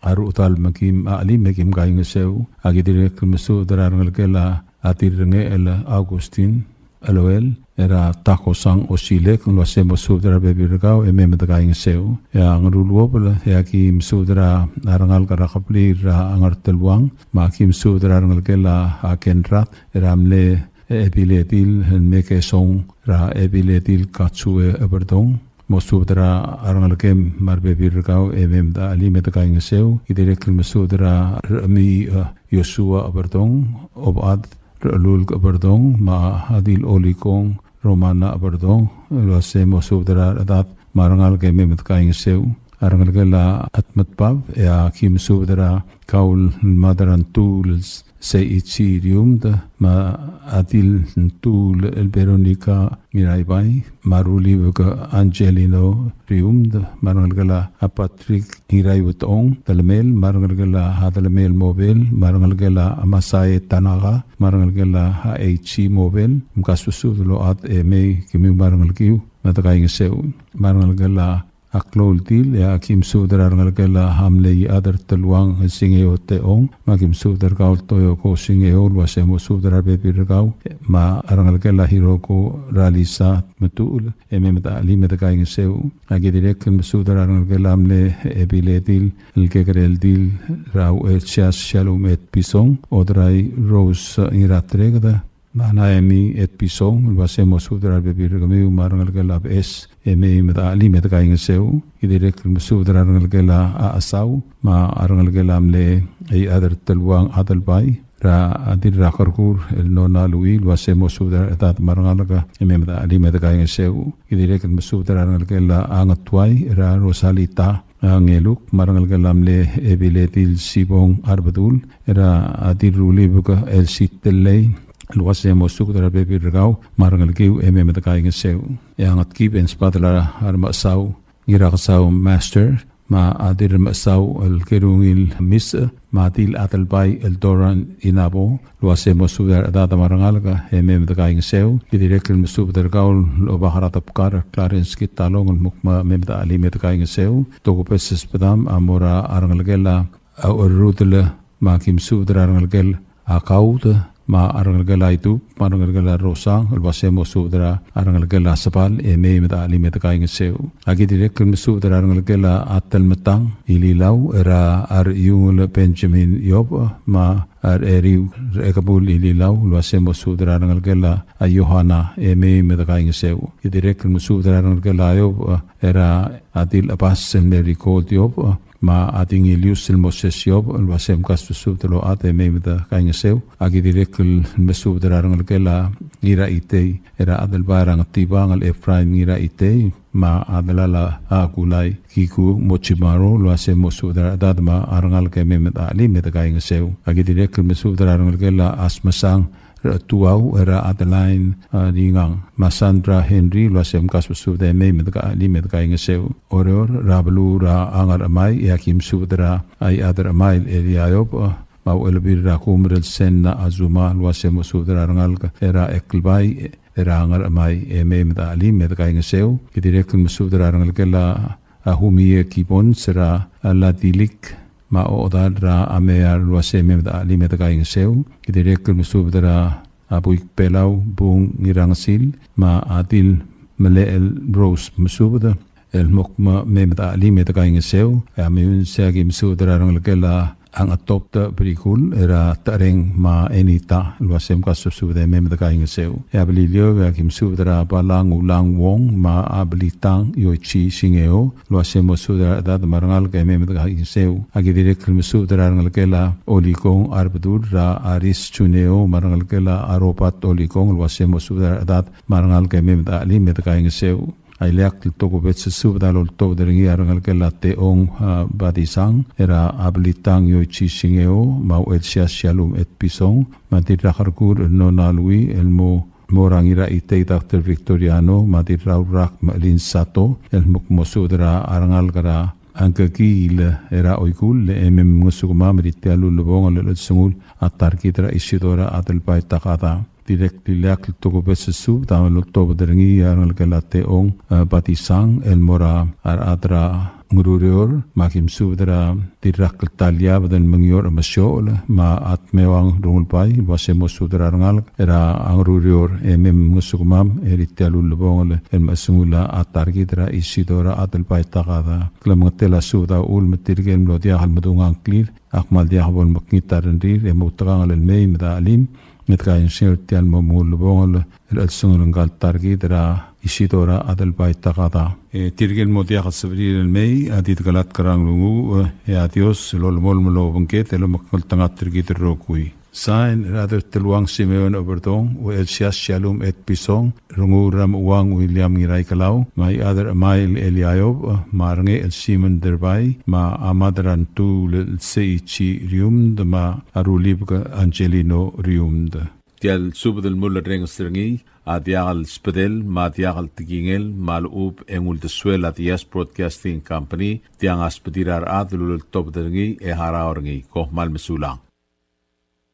a Ruchedal me kim chelim e kim kaingeseu. Aki dirrek el mesubed er a rengelekel a Dirrengechel Augustin Eloel, er a Takosang Osilek, el uasei mo subed er a rebebil er kau e mei me de kaingeseu. E a Ngeruluobel, e aki mesubed er a rengalek er a kebliil er a Ngerteluang, me aki mesubed er a rengelekel a Kenrat, er a mle Ebiledil, el Mekesong, er a Ebiledil Katsue Eberdong, mo subed er a rengelekem me a rebebil er kau e mei me de chelim e de kaingeseu. Ki dirrek el mesubed er a Remi, e, Joshua Eberdong, Obad Rechelulk Eberdong, me a Adil Olikong, Romana Eberdong, el uasei mo subed er a rechedad me a rengalek e mei me de kaingeseu. A rengelekel a Tmetbab, e aki mesubed er kau el Mad er a Ntuul Seichi Riumd, me a Adil Ntuul el Veronica Ngiraibai, me a Rulibek Angelino Riumd, me a rengelekel a Patrick Ngiraiuetong Telemel, me a rengelekel a Telemel Mobel, me a rengelekel a Masae Tanaka, me a rengelekel a Eichi Mobel, mkasusubed el ochad e mei kemiu me a rengelekiu me de kaingeseu. Me a rengelekel a Kloultil, e aki mesubed er a rengelekel a mle Iechad er a Teluang Singeo Teong, me aki mesubed er kau el Toyoko Singeo, el uasei mo subed er a rebebil er kau, me a rengelekel a Hiroko er a Lisa Tmetuchl, e mei me de chelim e de kaingeseu. Aki dirrek el mesubed er a rengelekel a mle Ebiledil el Kekereldil er a Uchelsias Shalom Etpison, Odrai Rose Ngiratreked, me a Naemi Etpison, el uasei mo subed er a rebebil er kemiu me a rengelekel a Bes e mei me de chelim e de kaingeseu. Ki dirrek el mesubed er a rengelekel a Chesau, me a rengelekel a mle Iechad er a Teluang Adelbai, er a Dirrakerkur el Nona Lui, el uasei mo subed er a rechedad me a rengalek e mei me de chelim e de kaingeseu. Ki dirrek el mesubed er a rengelekel a Ngetuai, er a Rosalita, a, Ngeluk, me a rengelekel a mle Ebiledil Sibong Arbedul, er a Dirrulibek el Sitelei, el uasei mo subed er a rebebil er kau me a rengelekiu e mei me de kaingeseu. E a Ngetkib e ng sbadel a Remechesau Ngirakesau Master, me a Dirremechesau el Kerungil Misech, me a Dil Adelbai el Doran Inabo, el uasei mo subed er a rechedad me a rengalek e mei me de kaingeseu. Ki dirrek el mesubed er kau el Obak er a Debkar Clarence Kitalong, el mo kmo mei me de chelim e de kaingeseu. Tokubets el sbedam a mo er a rengelekel a Ucherrudel, me aki mesubed er a rengelekel a Kaud, me a rengelekel a Itub, me a rengelekel a Rosang, el uase mo subed er a rengelekel a Sebal, e mei me de chelim e de kaingeseu. Aki dirrek el mesubed er a rengelekel a Telmetang Ililau, er a Rechiungel Benjamin Iob, me a Recheriu Rechekebul Ililau, el uase mo subed er a rengelekel a Yohana, e mei me de kaingeseu. Ki dirrek el mesubed er a rengelekel a Iob, er a Adil Abas el Merigold Iob, me a Dingilius el Moses Iob, el uase mkasbesubed el ochad e mei me de kaingeseu. Aki dirrek el mesubed er a rengelekel a Ngiraitei, er a Adelbai er a Ngetibang el Ephraim Ngiraitei, me a delal a Kulai Kiku Mochimaro, el uase mo subed er a rechedad me a rengalek e mei me de chelim e de kaingeseu. Aki dirrek el mesubed er a rengelekel a Asmesang Rechetuau, er a Adeline, a, Ringang, me a Sandra Henry, el uase mkasbesubed e mei me de chelim e de kaingeseu. Oreor, er a beluu er a Ngerchemai, e aki mesubed er a Iechad er a Chemai el Elia Iob, a, me a Uchelbil er a Kumer el Senna Azuma, el uase mo subed er a rengalek er a Eklbai, er a Ngerchemai, e mei me de chelim e de kaingeseu. Ki dirrek el mesubed er a rengelekel a Humie Kibon, er a Ladilik, me a Odal er a Mear, el uase mei me de chelim e de kaingeseu. Ki dirrek el mesubed er a Buik Belau, Bung Ngirangesil, me a Dil Melechel Rose, mesubed el mo kmo mei me de chelim e de kaingeseu. E a Meyuns e aki mesubed er a rengelekel a Ngetobed Brikul, er a Tereng me a Enita, el uase mkasbesubed e mei me de kaingeseu. E a Beliliou e aki mesubed er a Balang Ulang Wong, me a Belitang Yoichi Singeo, el uase mo subed er a rechedad me a rengalek e mei me de kaingeseu. Aki dirrek el mesubed er a rengelekel a Olikong Arbedul, er a Aris Juneo, me a rengelekel a Robert Olikong, el uase mo subed er a rechedad me a rengalek e mei me de chelim e de kaingeseu. A ileakl el tokubets el subed a loltobed er ngii a rengelekel a Teong, a, Badisang, er a Belitang Yoichi Singeo, me a Uchelsias Shalom Etpison, me a Dirrakerkur el Nona Lui, el mo mo er a Ngiraitei Doctor Victoriano, me a Dirraurak Melin Sato, el mo kmo subed er a rengalek er a Ngkekiil er a Oikull, e mei mngesukemam er tia el ulebongel el chelsengul a ta er kid er a Isidora Adelbai Takada. Dirrek el ileakl el tokubets el subed a loltobed er ngii a rengelekel a Teong, e, Batisang, el mo er a rechad er a Ngerurior, me aki mesubed er a Dirrakl Taliabed el Mengior Emesiochel, me a Tmeuang Rungulbai, el uase mo subed er a rengalek er a Ngerurior, e mei mngesukemam er tia el ulebongel el mechesengul a ta er kid er a Isidora Adelbai Takada. Klemengetel a subed a uchul me tirke el mlo diak el medung a ngklir a kmal diak bo lemekngit a rengrir, e moutekangel el mei me de chelim e de kaingeseu er tia el mo ulebongel el chelsengul ngka el ta er kid er a Isidora Adelbai Takada. E tirke el mo diak el sebechir el mei a di dekelatk er a nglunguuch, e a Dios el olemolem el obengked el omekngeltengat er kid el rokui. Sain er a Derteluang Simeon Oberdong, Uchelsias Shalom Etpison, Renguul er a Mechuang William Ngiraikelau, me a Iechad er a Chemai el Elia Iob, me a Rengechel Simon Derbai, me a Mad er a Ntuul el Seichi Riumd, me a Rulibek Angelino Riumd. Tia el subed el mulerrenges er ngii a diak el sbedel me a diak el tekingel me a lechub e ng uldesuel a Diaz Broadcasting Company, tiang a sbedir a rechad el uleltobed er ngii e harau er ngii. Kom kmal mesulang.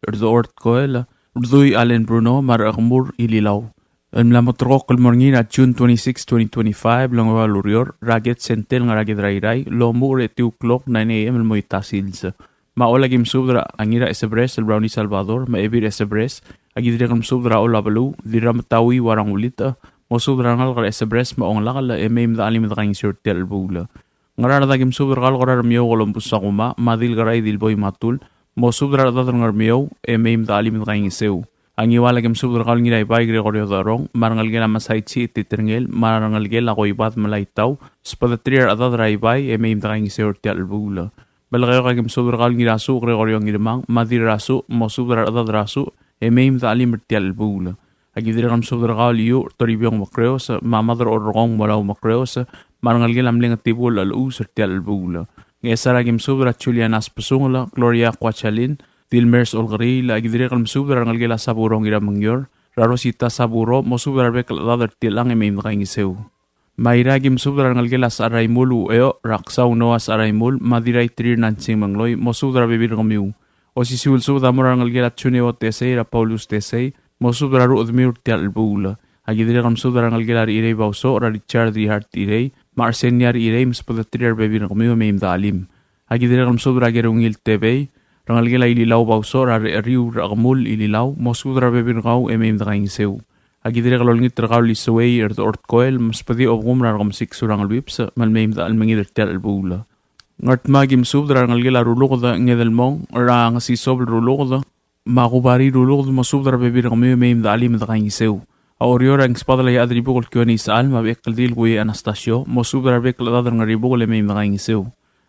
Rdechor Tkoel, Rdui Allen Bruno, me a Rechekemur Ililau. El mla moterekokl el mo er ngii er a June twenty-six, twenty twenty-five, el ongeua el ureor, er a Ked Center el ngar er a Ked er a Irrai, el omuchel er a etiu el klok, nine A M, el mo ita sils. Me a Chol aki mesubed er a Ngiraesebres el Brownie Salvador, me a Ebil Esebres, aki dirrek el mesubed er a Chol a beluu, Dirrametaui Uarang Ulitech, mosubed er a rengalek er a Esebres me a Ongelakel, e mei me de chelim e de kaingeseu er tia el chelebuul. Ngaraard aki mesubed er kau el Kerai er a Miou Columbus Sakuma, me a Dilkerai Dilboi Matul, mosubed er a rechedad er a Ngermiou, e mei me de chelim e de kaingeseu. A Ngiwal aki mesubed er kau el Ngiraibai Gregorio Darong, me a rengelekel a Masaichi Titerngel, me a rengelekel a Koibad Melaitau, sbedeterir a rechedad er a Ibai, e mei me de kaingeseu er tia el chelebuul. Melekeok aki mesubed er kau el Ngirasuch Gregorio Ngirmang, me a Dirrasuch, mosubed er a rechedad er a Such, e mei me de chelim er tia el chelebuul. Aki dirrek el mesubed er kau el Iuch Toribiong Mekreos, me a Mad er a Orrekong Molau Mekreos, me a rengelekel a mle Ngetibul el Chelechuus er tia el chelebuul. Ngchesar aki mesubed er a Juliana Spesungel, Gloria Kuachalin, Dilmers Olkeriil, aki dirrek el mesubed er a rengelekel a Saburo Ngiramengior, er a Rosita Saburo, mosubed er a rebek el chedad er tiang e mei me de kaingeseu. Me a Irrai aki mesubed er a rengelekel a Secharaimul Ucheoch, er a Ksau Noah Secharaimul, me a Dirraiterir Nansing Mengloi, mosubed er a rebebil er kemiu. Osisiu el subed a mo er a rengelekel a Junio Tesei, er a Paulus Tesei, mosubed er a rechedemiu er tia el chelebuul. Aki dirrek el mesubed er a rengelekel a Rechirei Bausoch, er a Richard Rihart Irei, me a Arsenia Rechirei, me sbedeterir a rebebil er kemiu e mei me de chelim. Aki dirrek el mesubed er a Kerungil Tebei, Rengelekel a Ililau Bausoch er a Recheriu er a Kemul Ililau, mosubed er a rebebil er kau e mei me dekaingeseu. Aki dirrek el olengit er kau el Iseuei er Dechor Tkoel, msbedii a obekum er a Rekemesik Surangel Whipps, me le mei me de chelmengid er tia el chelebuul. Ngardmau aki msubed er a rengelekel a Ruluked Ngedelmong, er a Ngesisobel Ruluked, me a Kubari Ruluked, mosubed er a rebebil er kemiu e mei me de chelim e dekaingeseu. A Oreor a Ngesbadel a Iechad er Ibukel Kione Isechal, me a Bechekldil Kuiei Anastasio, mosubed er a rebek el chedad er Ngeribukel e mei me dekaingeseu.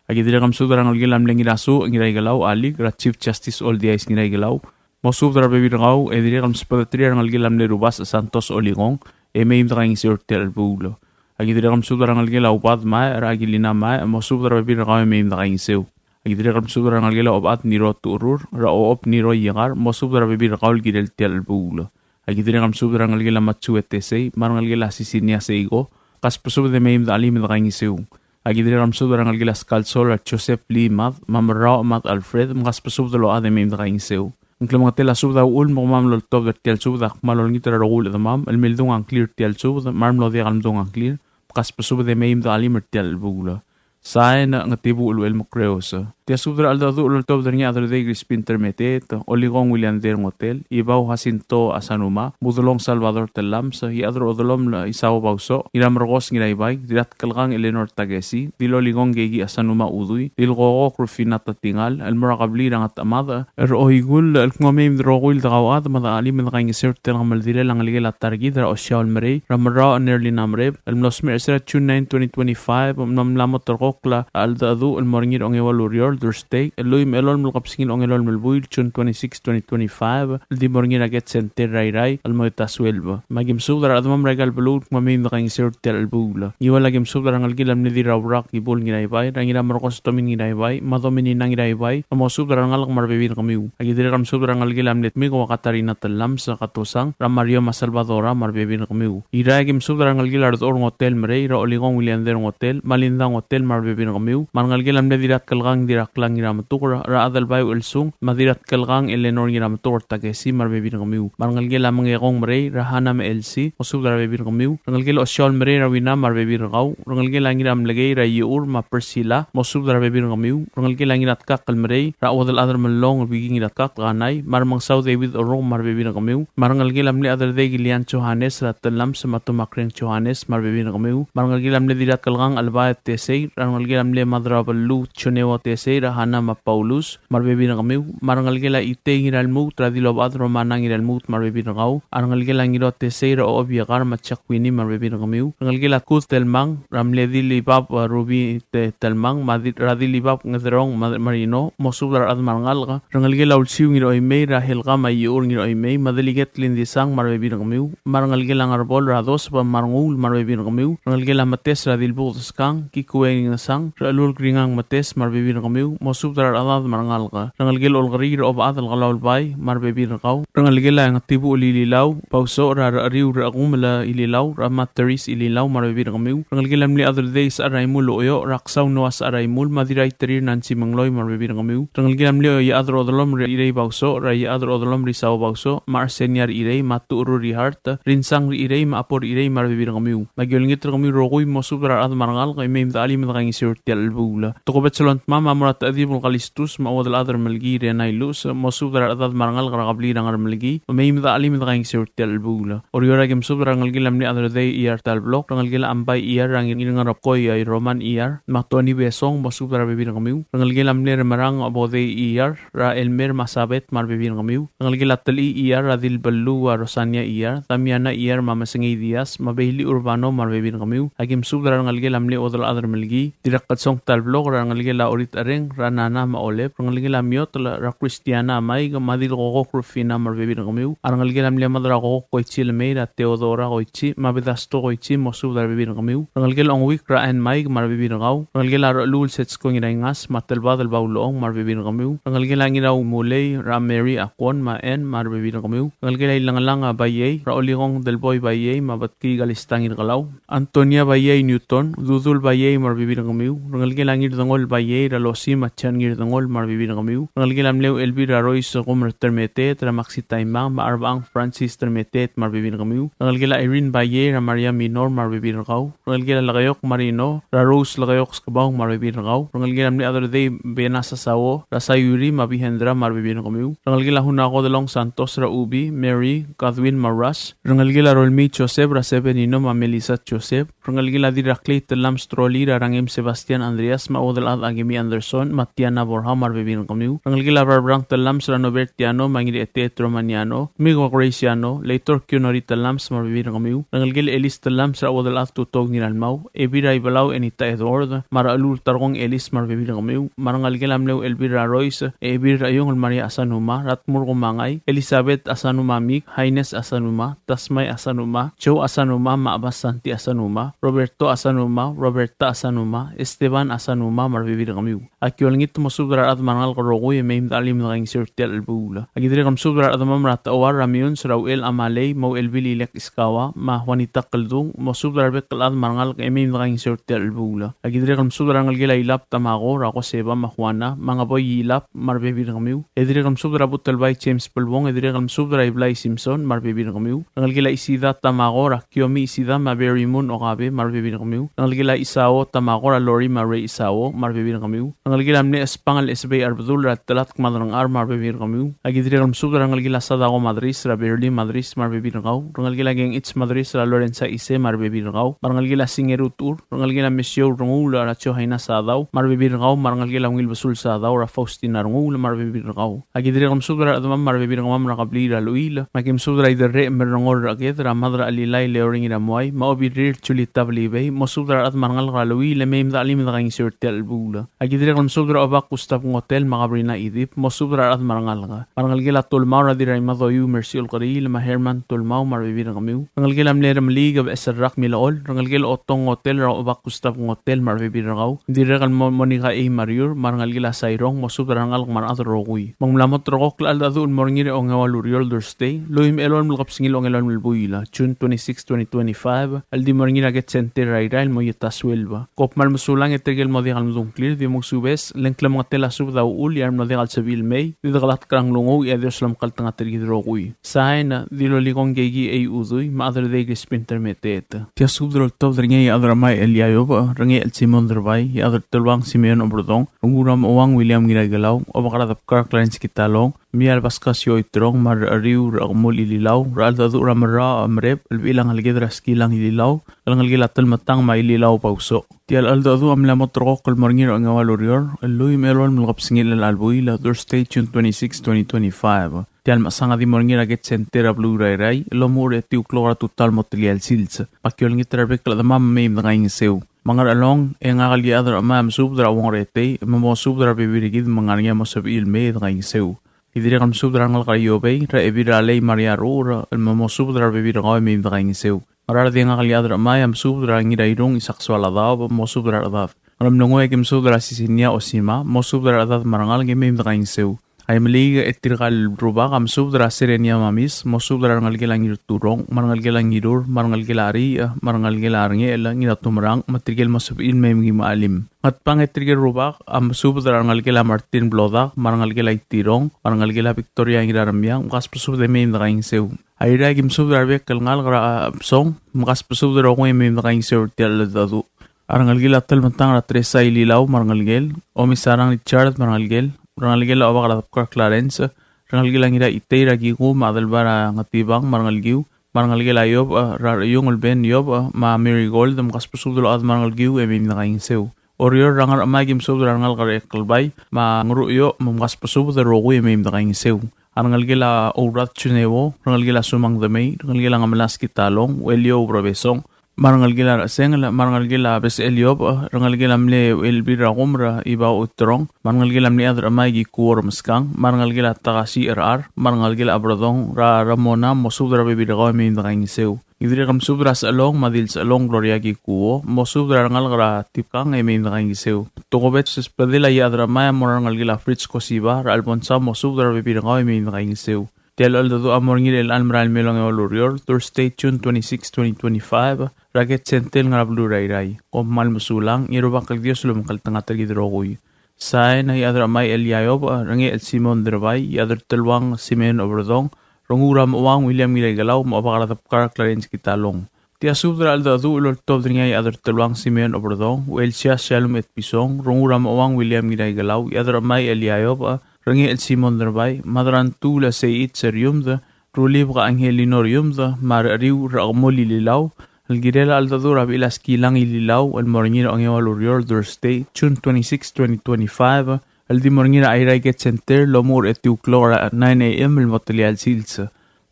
Aki dirrek el msubed er a rengelekel a mle Ngirasuch Ngiraikelau, Alik, er a Chief Justice Oldiais Ngiraikelau, mosubed er a rebebil er kau, e dirrek el msbedeterir a rengelekel a mle Rubasech Santos Olikong, e mei me dekaingeseu er tia el chelebuul. Aki dirrek el msubed er a rengelekel a Ubad Mae, er a Akilina Mae, mosubed er a rebebil er kau e mei me dekaingeseu. Aki dirrek el msubed er a rengelekel a Obechad Niro Tucherur, er a Ochob Niro Iekar, mosubed er a rebebil er kau el kirel tia el chelebuul. Aki dirrek el msubed er a rengelekel a Matsue Tesei, me a rengelekel a Sisinia Seiko, kasbesubed e mei me de chelim e dekaingeseu. Aki dirrek el msubed er a rengelekel a Skalsol er a Joseph Lee Mad, me a Merrau Mad Alfred, me kasbesubed el ochad e mei me dekaingeseu. Ng klemengetel a subed a uchul me kemam el oltobed er tia el subed a kmal olengit er a rokui el chedemam el mildung a ngklir er tia el subed, me a remlo diak el mdung a ngklir, me kasbesubed e mei me de chelim er tia el chelebuul. Sain, Ngetibuch Uchel Mekreos. Tia subed er a cheldecheduch el oltobed er ngii a Chederdei Crispin Termeteet, Olikong Williander Ngotel, Ibau Jacinto Asanuma, Mudelong Salvador Tellames, Iechad er a Odelomel Isao Bausoch, Ngiramerkos Ngiraibai, Dirratkelkang Eleanor Takesi, Dilolikong Keiki Asanuma Udui, Dilkokok Rufina Tatingal, el mo er a kebliil er a Ngetechemad, er a Oikull, el kmo mei me de rokui el dekauchad me de chelim e dekaingeseu er tia el kemeldilel a ngelekel a ta er kid er a Osiaol Merei, er a Merrau Nerlina Mereb, el mlo smecher er sera June nine, twenty twenty-five, me ng mla mo terrekokl a cheldecheduch el mo er ngii er a ongeua el ureor, Thursday, el lluich me a elolem el kebesengil a ongelolem el buil, June twenty-six, twenty twenty-five, el di mo er ngii er a Ked Center er a Irrai, el mo er a twelve. Me aki msubed er a rechedemam er aika el beluu el kmo mei me dekaingeseu er tia el chelebuul. Ngiual aki msubed er a rengelekel a mle Dirraurak Ibul Ngiraibai, er a Ngiramerkos Tomin Ngiraibai, me a Dominina Ngiraibai, me mosubed er a rengalek me a rebebil er kemiu. Aki dirrek el msubed er a rengelekel a mle Tmiko Katarina Tellames Katosang, er a Mario me a Salvadora me a rebebil er kemiu. Irrai aki msubed er a rengelekel a Redechor Ngotel Merei, er a Olikong Williander Ngotel, me a Linda Ngotel me a rebebil er kemiu, me a rengelekel a mle Dirratkelkang Dirraklang Ngirametuker, er a Adelbai Uchelsung, me a Dirratkelkang Eleanor Ngirametuker Takesi me a rebebil er kemiu, me a rengelekel a Mengekong Merei, er a Hana me a Elsie, mosubed er a rebebil er kemiu, rengelekel a Osiaol Merei, er a Wina me a rebebil er kau, rengelekel a Ngiramlekei, er a Iechur me a Priscilla, mosubed er a rebebil er kemiu, rengelekel a Ngiratkakl Merei, er a Uodelchad er a Mellong, Biki Ngiratkakl Kanai, me a Remengesau David Orong me a rebebil er kemiu, me a rengelekel a mle Chederdei Kilian Johannes, er a Tellames me a Tumakreng Johannes me a rebebil er kemiu, me a rengelekel a mle Dirratkelkang Albaet Tesei, er a rengelekel a mle Madrabeluu Joneo Tesei, er a Hana me a Paulus, me a rebebil er kemiu, me a rengelekel a Itei Ngiralmuut, er a Dilobechad Romana Ngiralmuut me a rebebil er kau, a rengelekel a Ngiro Tesei, er a Obiekar me a Jack Winnie me a rebebil er kemiu, rengelekel a Kud Telmang, er a mle Dilibab, eh, Ruby Te-, Telmang, me a Di-, er a Dilibab Ngederong me a Marino, mosubed er a rechad me a rengalek, rengelekel a Ulsiu Ngiroimei, er a Helga me a Iechur Ngiroimei, me a Deliket Lindisang me a rebebil er kemiu, me a rengelekel a Ngerbol, er a Doseb me a Renguul me a rebebil er kemiu, rengelekel a Metes, er a Dilbuk Deskang, Kikue Ngesang, er a Chelul Kringang Metes me a rebebil er kemiu, mosubed er a rechedad me a rengalek. Rengelekel Olkeriil, er a Obechad el Kelaulbai me a rebebil er kau, rengelekel a Ngetibuch Lililau Bausoch, er a Recheriu er a Kumel Ililau, er a Materis Ililau me a rebebil er kemiu, rengelekel a mle Chederdei Secharaimul Ochoch, er a Ksau Noah Secharaimul me a Dirraiterir Nancy Mengloi me a rebebil er kemiu, rengelekel a mle Iechad er a Odelom er a Irei Bausoch, er a Iechad er a Odelom er a Isao Bausoch, me a Arsenia er a Irei, me a Tucherur Ihart, Rinsang er a Irei, me a Apor er a Irei me a rebebil er kemiu. Me aki olengit er kemiu el rokui, mosubed er a rechad me a rengalek, e mei me de chelim e de kaingeseu er tia el chelebuul. Tokubets el ongtimam a mo er a Techedibel Kalistus me a Uodelchad er a Melkii Rena Ilus, mosubed er a rechedad me a rengalek er a kebliil er a Ngermelkii, e mei me de chelim e de kaingeseu er tia el chelebuul. Oreor aki msubed er a rengelekel a mle Chederdei Iyar Talblok, rengelekel a Ambai Iyar, er a Ngir-, Ngirngerebkoi a Roman Iyar, me a Tony Besong, mosubed er a rebebil er kemiu, rengelekel a mle Remerang Bodei Iyar, er a Elmer me a Sabet me a rebebil er kemiu, rengelekel a Telii Iyar, er a Dilbeluu a Rosania Iyar, Damiana Iyar me a Mesengei Diaz, me a Beili Urbano me a rebebil er kemiu. Aki msubed er a rengelekel a mle Uodelchad er a Melkii, Dirraklsong Talblok, er a rengelekel a Orit Ereng, er a Nana me a Olep, rengelekel a Miotl, er a Christiana Maik, me a Dilkokok Rufina me a rebebil er kemiu, a rengelekel a mle Madrakokok Koichi Lemei, er a Theodora Koichi, me a Bedasto Koichi, mosubed er a rebebil er kemiu, rengelekel a Ongwik, er a Ann Maik me a rebebil er kau, rengelekel a Rechelul Setsko Ngiraingas, me a Telbadel Baulechong me a rebebil er kemiu, rengelekel a Ngirau Mulei, er a Mary Akwon me a Ann me a rebebil er kemiu, rengelekel a Ilengelang a Baiei, er a Olikong Delboi Baiei me a Betkii Kalista Ngirkelau, Antonia Baiei Newton, Dudul Baiei me a rebebil er kemiu, rengelekel a Ngirdengol Baiei, er a Losi me a John Ngirdengoll me a rebebil er kemiu. Rengelekel a mle Uchelbil er a Rois Kumer Termeteet, er a Maxi Taimang, me a Arbang Francis Termeteet me a rebebil er kemiu. Rengelekel a Irene Baye, er a Maria Minor me a rebebil er kau. Rengelekel a Lekeok Marino, er a Rose Lekeok Skebau me a rebebil er kau. Rengelekel a mle Chad er a Dei Bena Sasao, er a Sayuri me a Bihendra me a rebebil er kemiu. Rengelekel a Hunako Delong Santos, er a Ubi, Mary, Godwin me a Rush. Rengelekel a Rolmii Joseph, er a Sebenino me a Melissa Joseph. Rengelekel a Dirraklei Tellames Troli, er a Rangem Sebastian Andreas me a Uodelchad Akemi Anderson me a Tiana Borja me a rebebil er kemiu. Rengelekel a Barbrang Tellames, er a Nobertiano me a Ngirietet Romaniano, Migo Graciano, Leitor Kionori Tellames me a rebebil er kemiu. Rengelekel a Elis Tellames, er a Uodelchad Tutou Ngiralmau, Ebil er a Ibelau Enita Edward me a Rechelul Tarkong Elis me a rebebil er kemiu. Me a rengelekel a mle Uchelbil er a Rois, Ebil er a Iungel Maria Asanuma, er a Tmur Kumangai, Elizabeth Asanuma Mik, Haines Asanuma, Tasmai Asanuma, Joe Asanuma, me a Abas Santi Asanuma, Roberto Asanuma, Roberta Asanuma, Esteban Asanuma, me a rebebil er kemiu. Aki olengit mosubed er a rechad me a rengalek el rokui e mei me de chelim e de kaingeseu er tia el chelebuul. Aki dirrek el msubed er a rechedemam er a Techouar, er a Miuns, er a Uchel Amalei, me a Uchelbil Ilek Iskawa, me a Juanita Keldung, mosubed er a rebek el chad me a rengalek e mei me de kaingeseu er tia el chelebuul. Aki dirrek el msubed er a rengelekel a Ilap Tamako, er a Koseba me a Juana, me a Ngeboi Ilap, me a rebebil er kemiu. E dirrek el msubed er a Butelbai James Belbong, e dirrek el msubed er a Iblai Simpson, me a rebebil er kemiu. Rengelekel a Isida Tamako, er a Kiomi Isida me a Berry Moon Okabe, me a rebebil er kemiu. Rengelekel a Isao Tamako, er a Lori me a Ray Isao, me a rebebil er kemiu. Rengelekel a mle Espangel Esebei Arbedul, er a Telatk Madrangchar, me a rebebil er kemiu. Aki dirrek el msubed er a rengelekel a Sadako Madris, er a Berly Madris, me a rebebil er kau. Rengelekel a Kengich Madris, er a Lorenza Ise, me a rebebil er kau. Me a rengelekel a Singeru Tur, rengelekel a Mesiou Renguul, er a Johaina Sadau, me a rebebil er kau. Me a rengelekel a Ungil Besul Sadau, er a Faustina Renguul, me a rebebil er kau. Aki dirrek el msubed er a rechedemam me a rebebil er kemam er a kebliil er a Luil, me aki msubed er a Iderrech me a Rengor er a Ked, er a Mad er a Chelilai Leoring er a Muai, me a Obirir Julita Belibei, mosubed er a rechad me a rengalek er a Luil e mei me de chelim e de kaingeseu er tia el chelebuul. Aki dirrek el msubed er a Obak Gustav Ngotel me a Kabrina Idip, mosubed er a rechad me a rengalek. Me a rengelekel a Tolmau er a Dirraimado Iu Mercy Olkeriil, me a Herman Tolmau me a rebebil er kemiu. Rengelekel a mle Remeliik Beches er a Rak Milechol, rengelekel a Otong Ngotel er a Obak Gustav Ngotel me a rebebil er kau. Dirrek el mo-, Monica A. Mariur, me a rengelekel a Sairong, mosubed er a rengalek me a rechad el rokui. Me ng mla mo ulterekokl a cheldecheduch el mo er ngii er a ongeua el ureor, Thursday, lluich me a elolem el kebesengil a ongelolem el buil, June twenty-six, twenty twenty-five, el di mo er ngii er a Ked Center er a Irrai el mo er a ta el sueleb. Kom kmal mesulang e tirke el mo diak el medung a ngklir, di mo subes, le ng klemengetel a subed a uchul, e a re mlo diak el sebechir el mei, di dekelatk er a nglunguuch, e a Dios lomekngeltengat er kid el rokui. Sain, Dilolikong Keiki A. Udui, me a Chad er a Dei Crispin Termeteet. Tia subed el oltobed er ngii a Chad er a Mai Elia Iobech, Rengechel Simon Derbai, e a Chad er a Teluang Simeon Oberdong, Rengul er a Mechouang William Ngiraikelau, Obak er a Debkar Clarence Kitalong, Mial Pascasio Oiterong, me a Recheriu er a Kemul Ililau, er a cheldecheduch er a Merrau a Mereb, el bechil a ngeleked er a Skilang Ililau, el ngelekel a Telmetang me a Ililau Bausoch. Tia el cheldecheduch a mla mo ulterekokl el mo er ngii er a ongeua el ureor, el lluich me a elolem el kebesengil er a chelechal buil, Thursday, June twenty-six, twenty twenty-five. Tia el mechesang a di mo er ngii er a Ked Center er a beluu er a Irrai, el omuchel er a etiu el klok er a tutau el mo telia el sils. Me aki olengit er a rebek el chedemam e mei me de kaingeseu. Me a Ngerchelong, e ngak el Iechad er a Chemai a mesubed er a Uong er a Etei, me mosubed er a rebebil er kid me ng ngar er ngii a mo sebechir el mei e de kaingeseu. Ki dirrek el mesubed er a rengalek er a Iobei, er a Ebil er a Lei me a Riaruchel, el mo mosubed er a rebebil er kau e mei me de kaingeseu. Ngaraard, e ngak el Iechad er a Chemai a mesubed er a Ngirairung Isak Soaladaob, mosubed er a rechedad. Ngeremlengui, e ki mesubed er a Sisinia Osima, mosubed er a rechedad me a rengalek e mei me de kaingeseu. Aimeliik, e tirka el rubak a mesubed er a Serenia Mamis, mosubed er a rengelekel a Ngirturong, me a rengelekel a Ngirur, me a rengelekel a Riich, me a rengelekel a Rengechel Ngiratumerang, me tirke el mo sebechir el mei me ki mo chelim. Ngatpang, e tirke el rubak a mesubed er a rengelekel a Martin Blodak, me a rengelekel a Itirong, me a rengelekel a Victoria Ngiraremiang, mkasbesubed e mei me de kaingeseu. Airai, e ki mesubed er a rebek el ngalek er a Bsong, mkasbesubed el rokui e mei me de kaingeseu er tia el cheldecheduch. A rengelekel a Telmetang er a Teresa Ililau me a rengelekel, Omisarang Richard me a rengelekel, rengelekel a Obak er a Debkar Clarence, rengelekel a Ngiraitei er a Kiku me a Adelbai er a Ngetibang me a rengelekiu, me a rengelekel a Iobech, er a Reiungel Ben Iobech, me a Mary Gold, mkasbesubed el ochad me a rengelekiu e mei me de kaingeseu. Oreor, er a Ngerchemai, e ki mesubed er a rengalek er a Ekelbai me a Ngeruchioch, me mkasbesubed el rokui e mei me de kaingeseu. A rengelekel a Ourad Juneuo, rengelekel a Sumang Demei, rengelekel a Ngemelas Kitalong, Uchelio Ubrabesong, me a rengelekel a Rechesengel, me a rengelekel a Besechel Iobech, rengelekel a mle Uchelbil er a Kumer Ibau Uterong, me a rengelekel a mle Chad er a Chemai Kikuo Remeskang, me a rengelekel a Takasi Cherchar, me a rengelekel a Oberdong er a Ramona, mosubed er a rebebil er kau e mei me de kaingeseu. Ki dirrek el mesubed er a Sechelong me a Dilsechelong Gloria Kikuo, mosubed er a rengalek er a Tibkang e mei me de kaingeseu. Tokubets el subedel a Iechad er a Chemai a mo er a rengelekel a Fritz Kosiba er a Chelbonsau, mosubed er a rebebil er kau e mei me de kaingeseu. Tia el cheldecheduch a mo er ngii er chelecha el merael mei el ongeua el ureor, Thursday, June twenty-six, twenty twenty-five, er a Ked Center el ngar er a beluu er a Irrai. Kom kmal mesulang, e a Rubak el Dios a lomekngeltengat er kid el rokui. Sain, a Iechad er a Chemai Elia Iobech, Rengechel Simon Derbai, Iechad er a Teluang Simeon Oberdong, Renguul er a Mechuang William Ngiraikelau, me a Obak er a Debkar Clarence Kitalong. Tia subed er a cheldecheduch el oltobed er ngii a Iechad er a Teluang Simeon Oberdong, Uchelsias Shalom Etpison, Renguul er a Mechuang William Ngiraikelau, Iechad er a Chemai Elia Iobech, Rengechel Simon Derbai, Mad er a Ngtuul a Seiit Seriumd, Rulibek a Angelino Riumd, me a Recheriu er a Chemul Ililau, el kirel a cheldecheduch er a bechil a Skilang Ililau, el mo er ngii er a ongeua el ureor, Thursday, June twenty-six, twenty twenty-five, el di mo er ngii er a Airai Ked Center, el omuchel er a etiu el klok er a nine A M el mo telia el sils.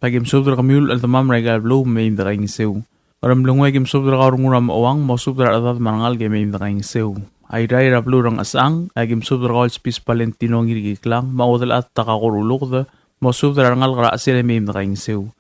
Aki msubed er kemiu el chedemam er aika el beluu me mei me dekaingeseu. Ngeremlengui, aki msubed er kau Renguul er a Mechuang, mosubed er a rechedad me a rengalek e mei me dekaingeseu. Airai er a beluu er a Ngchesechang, aki msubed er kau el Spis Valentino Ngirkiklang, me a Uodelchad Takako Ruluked, mosubed er a rengalek er a Chesel e mei me dekaingeseu.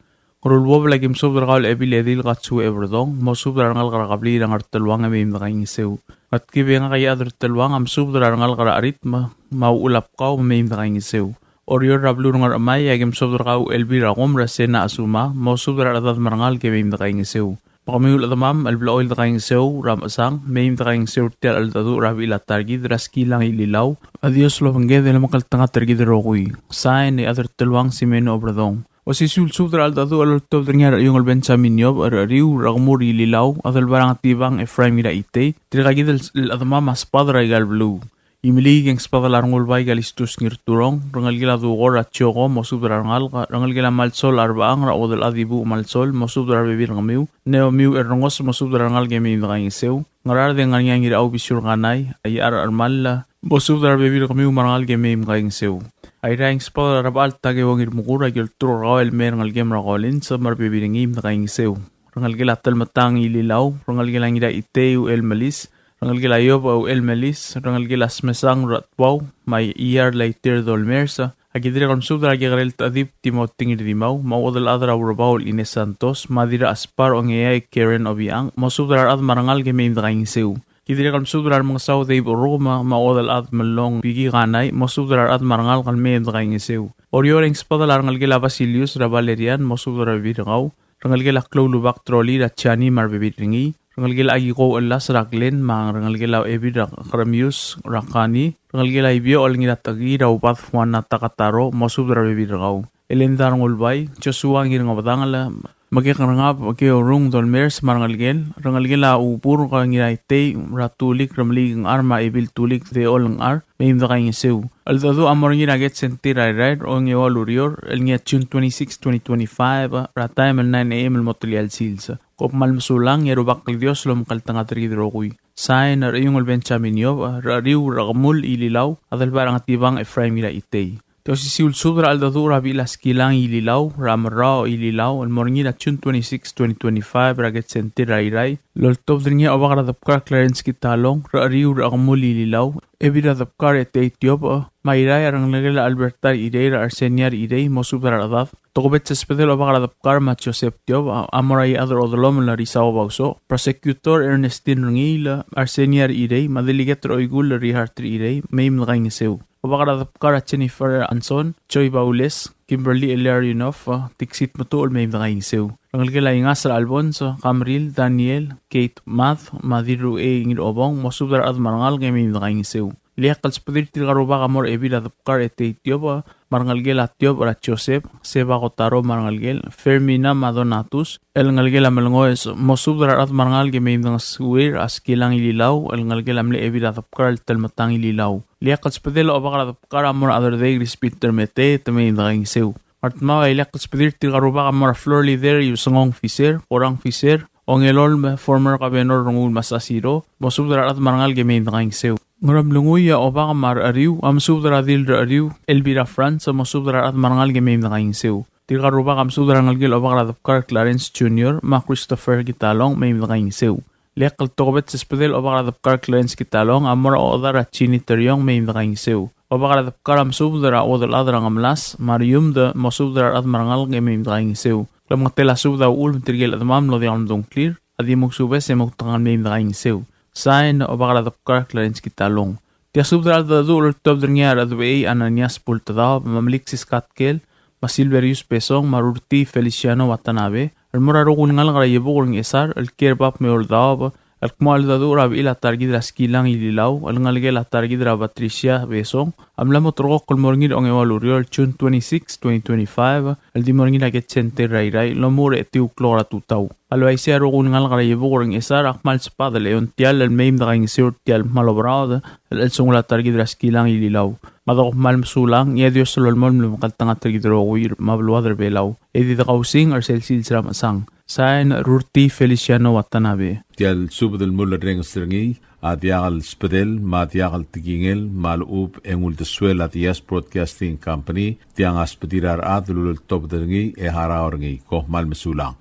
Ngeruluobel, aki msubed er kau el Ebil Edil Katsue Eberdong, mosubed er a rengalek er a kebliil er a Ngerteluang e mei me dekaingeseu. Ngetkib e ngak a Iechad er a Teluang a msubed er a rengalek er a Cherit me a Uchul a Bkau me mei me dekaingeseu. Oreor er a beluu er a Ngerchemai, aki msubed er kau Elbir a Kom er a Sena Asuma, mosubed er a rechedad me a rengalek e mei me dekaingeseu. Me kemiu el chedemam el blechoel dekaingeseu er a Mechesang, mei me dekaingeseu er tia el cheldecheduch er a bechil a ta er kid er a Skilang Ililau. A Dios lobengked e lomekngeltengat er kid el rokui. Sain, Iechad er a Teluang Simeon Oberdong. Osisiu el subed er a cheldecheduch el oltobed er ngii a Rechiungl Benjamin Iobech, Recheriu er a Chemul Ililau, Adelbai er a Ngetibang Ephraim Ngiraitei, tirka kid el chedemam a sbadel er aika el beluu. Imeliik e ng sbadel a Rengulbai Kalistus Ngirturong, rengelekel a Dukor er a Tioko, mosubed er a rengalek, rengelekel a Malsol a Rebechang er a Uodelchad Ibuuch Malsol, mosubed er a rebebil er kemiu, Neomiu Errengos, mosubed er a rengalek e mei me dekaingeseu. Ngaraard e ng ngar er ngii a Ngirachau Bisiu er Kanai, a Iechar Chermall, mosubed er a rebebil er kemiu me a rengalek e mei me dekaingeseu. Airai e ng sbadel a Rebechall Takeo Ngirmekur, a ki olturk er kau el mei er a rengelekem er a Collins, me a rebebil er ngii me dekaingeseu. Rengelekel a Telmetang Ililau, rengelekel a Ngiraitei Uchel Melis, rengelekel a Iobech Uchel Melis, rengelekel a Smesang Ratbau, me a Iar Laiter Dolmers, a ki dirrek el msubed er a Kekerel Techedib Timothy Ngirdimau, me a Uodelchad er a Urebau el Ines Santos, me a Dirrachespar Ongeai Karen Obichang, mosubed er a rechad me a rengalek e mei me dekaingeseu. Ki dirrek el msubed er a Remengesau Dave Orrukem, me a Uodelchad Melong Biki Kanai, mosubed er a rechad me a rengalek el mei me dekaingeseu. Oreor e ng sbadel a rengelekel a Basilius er a Valerian, mosubed er a rebebil er kau, rengelekel a Kloulubak Troli er a Jani me a rebebil er ngii, rengelekel a Akiko Ellas er a Glenn, me a rengelekel a Ebil er a Keremius er a Kani, rengelekel a Ibiochel Ngiratekii er a Ubad Fuana Takataro, mosubed er a rebebil er kau. Elenda Rengulbai, Joshua Ngirngebedangel, Mekek Rengab, Keorung Dolmers me a rengelekel, rengelekel a Ubur Ngiraitei er a Tulik Remeliik Ngchar me a Ebil Tulik Deol Ngchar, mei me dekaingeseu. Cheldecheduch a mo er ngii er a Ked Center er a Irrai er a ongeua el ureor, el ngii a June twenty-six, twenty twenty-five, er a taem el nine A M el mo telia el sils. Kom kmal mesulang, e a Rubak el Dios lomekngeltengat er kid el rokui. Sain, Rechiungl Benjamin Iobech, Recheriu er a Chemul Ililau, Adelbai er a Ngetibang Ephraim Ngiraitei. Te osisiu el subed er a cheldecheduch er a bechil a Skilang Ililau, er a Merrao Ililau, el mo er ngii er a June twenty-six, twenty twenty-five, er a Ked Center er a Irrai, el oltobed er ngii a Obak er a Debkar Clarence Kitalong, Recheriu er a Chemul Ililau, Ebil er a Debkar Etei Tiobech, me a Irrai a rengelekel a Alberta Irei er a Arsenia Irei, mosubed er a rechedad. Tokubets el sbedel Obak er a Debkar me a Joseph Tiobech a mo er a Iechad er a Odelomel Risao Bauso, Prosecutor Ernestine Rengiil, Arsenia Irei, me a Delegate er a Oikull Richard Irei, mei me dekaingeseu. Obak er a Debkar a Jennifer Anson, Joy Baules, Kimberly Illarionov, Dixit Metuchel, mei me dekaingeseu. Rengelekel a Ingas er a Alfonso, Kamril, Daniel, Kate Mad, me a Dirruchei Ngirobong, mosubed er a rechad me a rengalek e mei me dekaingeseu. Ileakl el sbedir tirka el rubak a mo er a Ebil er a Debkar Etei Tiobech, me a rengelekel a Tiobech er a Joseph, Seba Kotaro me a rengelekel, Fermina me a Donatus, el ngelekel a Melengoes, mosubed er a rechad me a rengalek e mei me dengesuir a Skilang Ililau, el ngelekel a mle Ebil er a Debkar el Telmetang Ililau. Ileakl el sbedel a Obak er a Debkar a mo er a Chederdei Chris Peter Mete, te mei me dekaingeseu. Ngardmau a ileakl el sbedir tirka el rubak a mo er a floor leader Iusengong Fisher, Korang Fisher, Ongelolem, former Governor Rengul Masasiro, mosubed er a rechad me a rengalek e mei me dekaingeseu. Ngeremlengui a Obak me a Recheriu a mesubed er a Dil Recheriu, Elvira Franz, mosubed er a rechad me a rengalek e mei me dekaingeseu. Tirka el rubak a mesubed er a rengelekel Obak er a Debkar Clarence Junior me a Christopher Kitalong, mei me dekaingeseu. Ileakl el tokubets el sbedel Obak er a Debkar Clarence Kitalong a mo er a ochedal er a Jeannie Teriong, mei me dekaingeseu. Obak er a Debkar a mesubed er a Uodelchad er a Ngemelas me a Riumd, mosubed er a rechad me a rengalek e mei me dekaingeseu. Klemengetel a subed a uchul me tirke el chedemam el mlo diak lemdung a ngklir a di mousubes e moutekangel mei me dekaingeseu. Sain, Obak er a Debkar Clarence Kitalong. Tia subed er a cheldecheduch el oltobed er ngii a Rechedebechei Ananias Bultedaob, me a Meliksis Katkel, me a Silverius Besong, me a Rurtii Feliciano Watanabe, el mo er a rokui el ngalek er a Iebukel er a Ngchesar el kiei er a bab me a eou el daob, El kmo a ldu er a bechil a ta er kid er a Skilang Ililau el ngelekel a ta er kid er a Patricia Besong a mla mo ulterekokl el mo er ngii er a ongeua el ureor, June twenty-six, twenty twenty-five, el di mo er ngii er a Ked Center er a Irrai el omuchel er a etiu el klok er a tutau. A le uaisei a rokui el ngalek er a Iebukel er a Ngchesar a kmal sbadel e ontiall el mei me dekaingeseu er tial kmal oberaod el chelsengul a ta er kid er a Skilang Ililau. Me a dekmo kmal mesulang, e a Dios a lolemolem el omekngeltengat er kid el rokui me a beluad er a Belau. E di dekausing er sel sils er a mechesang. Sain, Rurti Feliciano Watanabe. Tial subed el mulerrenges er ngii a diak el sbedel me a diak el tekingel me a lechub e ng uldesuel a Diaz Broadcasting Company, tiang a sbedir a rechad el uleltobed er ngii e harau er ngii. Kom kmal mesulang.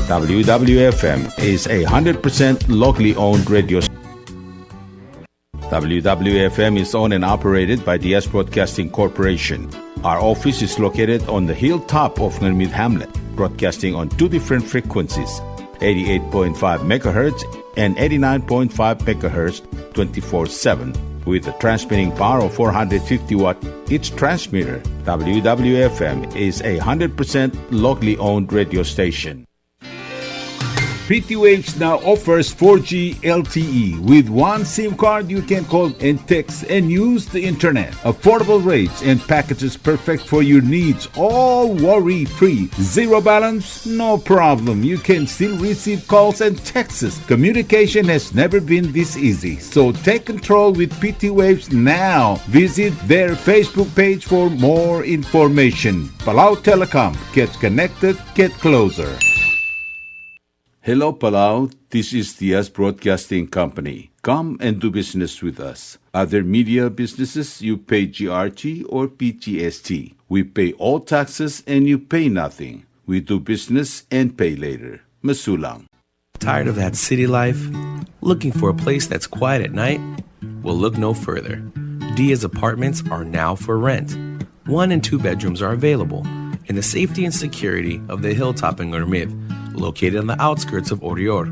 W W F M is a hundred percent locally owned radio station. W W F M is owned and operated by Diaz Broadcasting Corporation. Our office is located on the hilltop of Ngermid Hamlet, broadcasting on two different frequencies, eighty-eight point five megahertz and eighty-nine point five megahertz, twenty-four seven, with a transmitting power of four hundred fifty watt each transmitter. W W F M is a hundred percent locally owned radio station. P T Waves now offers four G L T E. With one SIM card, you can call and text and use the internet. Affordable rates and packages perfect for your needs, all worry-free. Zero balance? No problem. You can still receive calls and texts. Communication has never been this easy. So take control with P T Waves now. Visit their Facebook page for more information. Palau Telecom. Get connected. Get closer. Hello, Palau. This is Diaz Broadcasting Company. Come and do business with us. Other media businesses, you pay G R T or P G S T. We pay all taxes and you pay nothing. We do business and pay later. Mesulang. Tired of that city life? Looking for a place that's quiet at night? Well, look no further. Diaz Apartments are now for rent. One and two bedrooms are available in the safety and security of the hilltop in Ngermid, located on the outskirts of Oreor.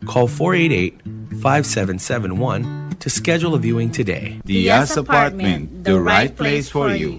Call four eight eight, five seven seven one to schedule a viewing today. Diaz Apartment, the right place for you.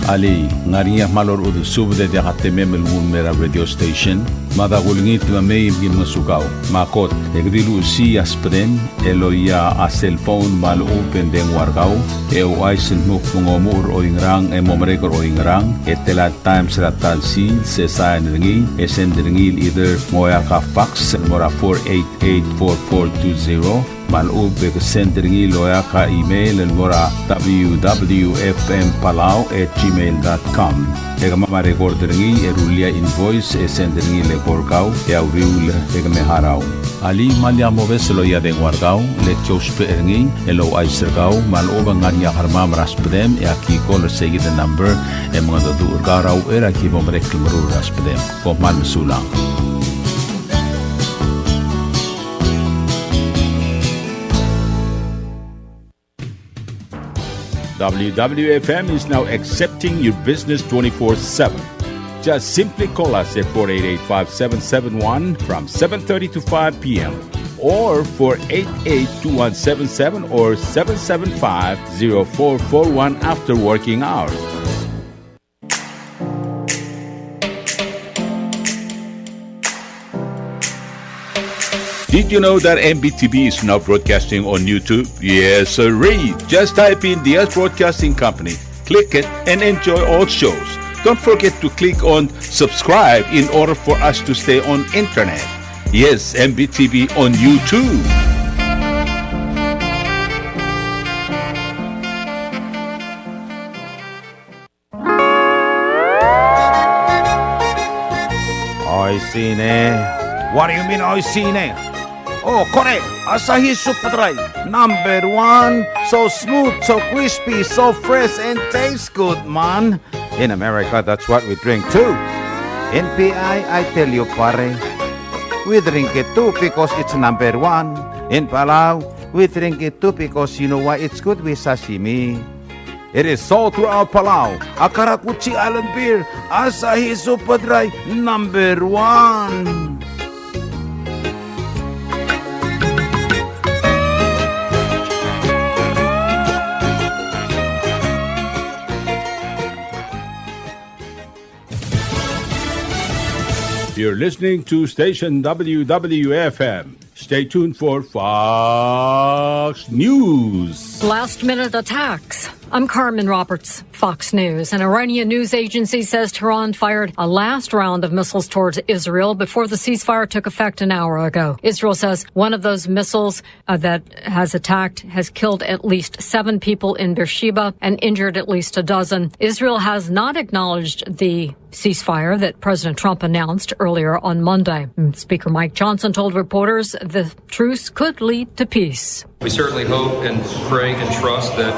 Alii, ng ngar er ngii a kmal orechudel subed e diak a temem el nguu el mei er a radio station? Mada kulengit me mei me ki ngosukau. Me a kot, e ke di luchesii a subedem el oia a cellphone me a lechub e ng dengua er kau, e ouchais el dmu kmo ng omuchel er oingerang e mo merek er oingerang, e tela el times er a ta el sils, e sain er ngii, e send er ngii el either ng oeak a fax el mo er a four eight eight four four two zero, me a lechub e ke send er ngii el oeak a email el mo er a W W F M Palau at gmail dot com. E kemam a record er ngii e rullii a invoice e send er ngii el eko er kau e a uriul e ke me harau. Alii, me lak mobes el oia dengua er kau, le ki ousbech er ngii el ouchais er kau me a lechub e ng ngar er ngii a kermam er a subedem e aki call er seikid el number e mengedecheduch er kau er a uchei er a ki bo merek el meruul er a subedem. Kom kmal mesulang. W W F M is now accepting your business twenty-four seven. Just simply call us at four eight eight, five seven seven one from seven thirty to five P M, or four eight eight, two one seven seven or seven seven five, zero four four one after working hours. Did you know that M B T V is now broadcasting on YouTube? Yes, sirree. Just type in Diaz Broadcasting Company, click it, and enjoy all shows. Don't forget to click on subscribe in order for us to stay on internet. Yes, M B T V on YouTube. Oishii ne. What do you mean, oishii ne? Oh, kore, Asahi Super Dry, number one. So smooth, so crispy, so fresh, and tastes good, man. In America, that's what we drink too. In P I, I tell you, pare, we drink it too because it's number one. In Palau, we drink it too because you know why? It's good with sashimi. It is sold throughout Palau. A karakuchi island beer, Asahi Super Dry, number one. You're listening to station W W F M. Stay tuned for Fox News. Last minute attacks. I'm Carmen Roberts, Fox News. An Iranian news agency says Tehran fired a last round of missiles towards Israel before the ceasefire took effect an hour ago. Israel says one of those missiles uh, that has attacked has killed at least seven people in Beersheba and injured at least a dozen. Israel has not acknowledged the ceasefire that President Trump announced earlier on Monday. Speaker Mike Johnson told reporters the truce could lead to peace. We certainly hope and pray and trust that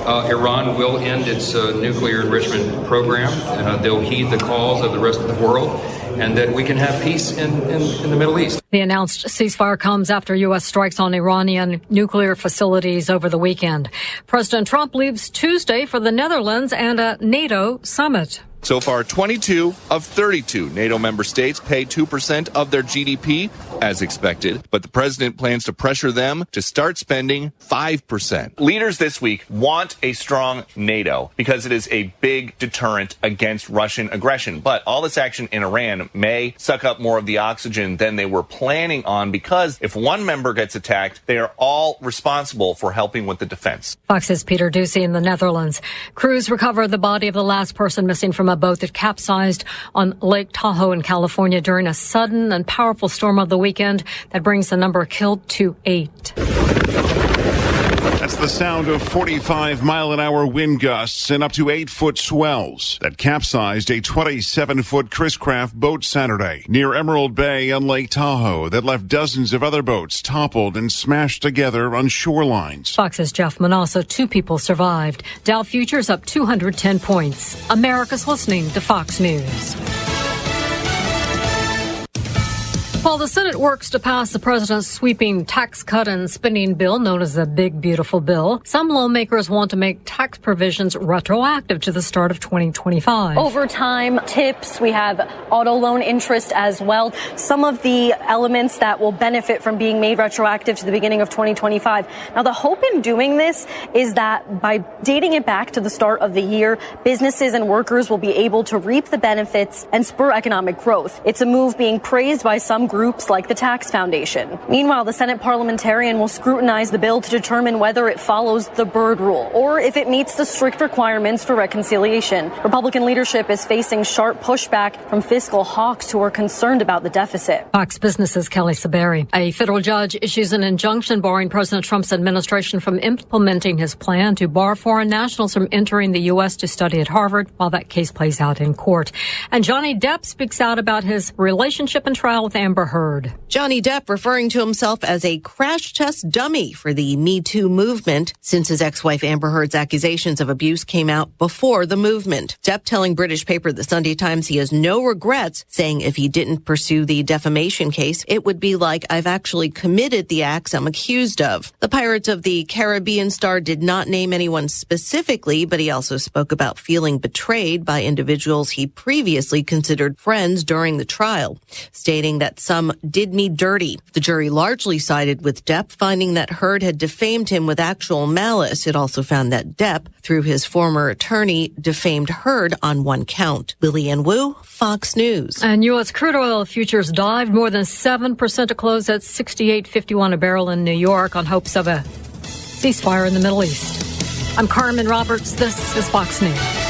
uh, Iran will end its uh, nuclear enrichment program. Uh, they'll heed the calls of the rest of the world, and that we can have peace in, in, in the Middle East. The announced ceasefire comes after U S strikes on Iranian nuclear facilities over the weekend. President Trump leaves Tuesday for the Netherlands and a NATO summit. So far, twenty-two of thirty-two NATO member states pay two percent of their G D P, as expected, but the president plans to pressure them to start spending five percent. Leaders this week want a strong NATO because it is a big deterrent against Russian aggression. But all this action in Iran may suck up more of the oxygen than they were planning on, because if one member gets attacked, they are all responsible for helping with the defense. Fox's Peter Doocy in the Netherlands. Crews recovered the body of the last person missing from a boat that capsized on Lake Tahoe in California during a sudden and powerful storm of the weekend that brings the number killed to eight. That's the sound of forty-five mile an hour wind gusts and up to eight foot swells that capsized a twenty-seven foot Chris-Craft boat Saturday near Emerald Bay on Lake Tahoe that left dozens of other boats toppled and smashed together on shorelines. Fox's Jeff Monosso. Two people survived. Dow futures up two hundred ten points. America's listening to Fox News. While the Senate works to pass the president's sweeping tax cut and spending bill known as the Big Beautiful Bill, some lawmakers want to make tax provisions retroactive to the start of twenty twenty-five. Overtime, tips, we have auto loan interest as well. Some of the elements that will benefit from being made retroactive to the beginning of twenty twenty-five. Now, the hope in doing this is that by dating it back to the start of the year, businesses and workers will be able to reap the benefits and spur economic growth. It's a move being praised by some groups like the Tax Foundation. Meanwhile, the Senate parliamentarian will scrutinize the bill to determine whether it follows the Byrd rule or if it meets the strict requirements for reconciliation. Republican leadership is facing sharp pushback from fiscal hawks who are concerned about the deficit. Fox Business's Kelly Saberi. A federal judge issues an injunction barring President Trump's administration from implementing his plan to bar foreign nationals from entering the U S to study at Harvard while that case plays out in court. And Johnny Depp speaks out about his relationship and trial with Amber Heard. Johnny Depp referring to himself as a crash test dummy for the Me Too movement, since his ex-wife Amber Heard's accusations of abuse came out before the movement. Depp telling British paper The Sunday Times he has no regrets, saying if he didn't pursue the defamation case, it would be like I've actually committed the acts I'm accused of. The Pirates of the Caribbean star did not name anyone specifically, but he also spoke about feeling betrayed by individuals he previously considered friends during the trial, stating that some did me dirty. The jury largely sided with Depp, finding that Heard had defamed him with actual malice. It also found that Depp, through his former attorney, defamed Heard on one count. Lillian Wu, Fox News. And U S crude oil futures dived more than seven percent to close at sixty-eight fifty-one a barrel in New York on hopes of a ceasefire in the Middle East. I'm Carmen Roberts. This is Fox News.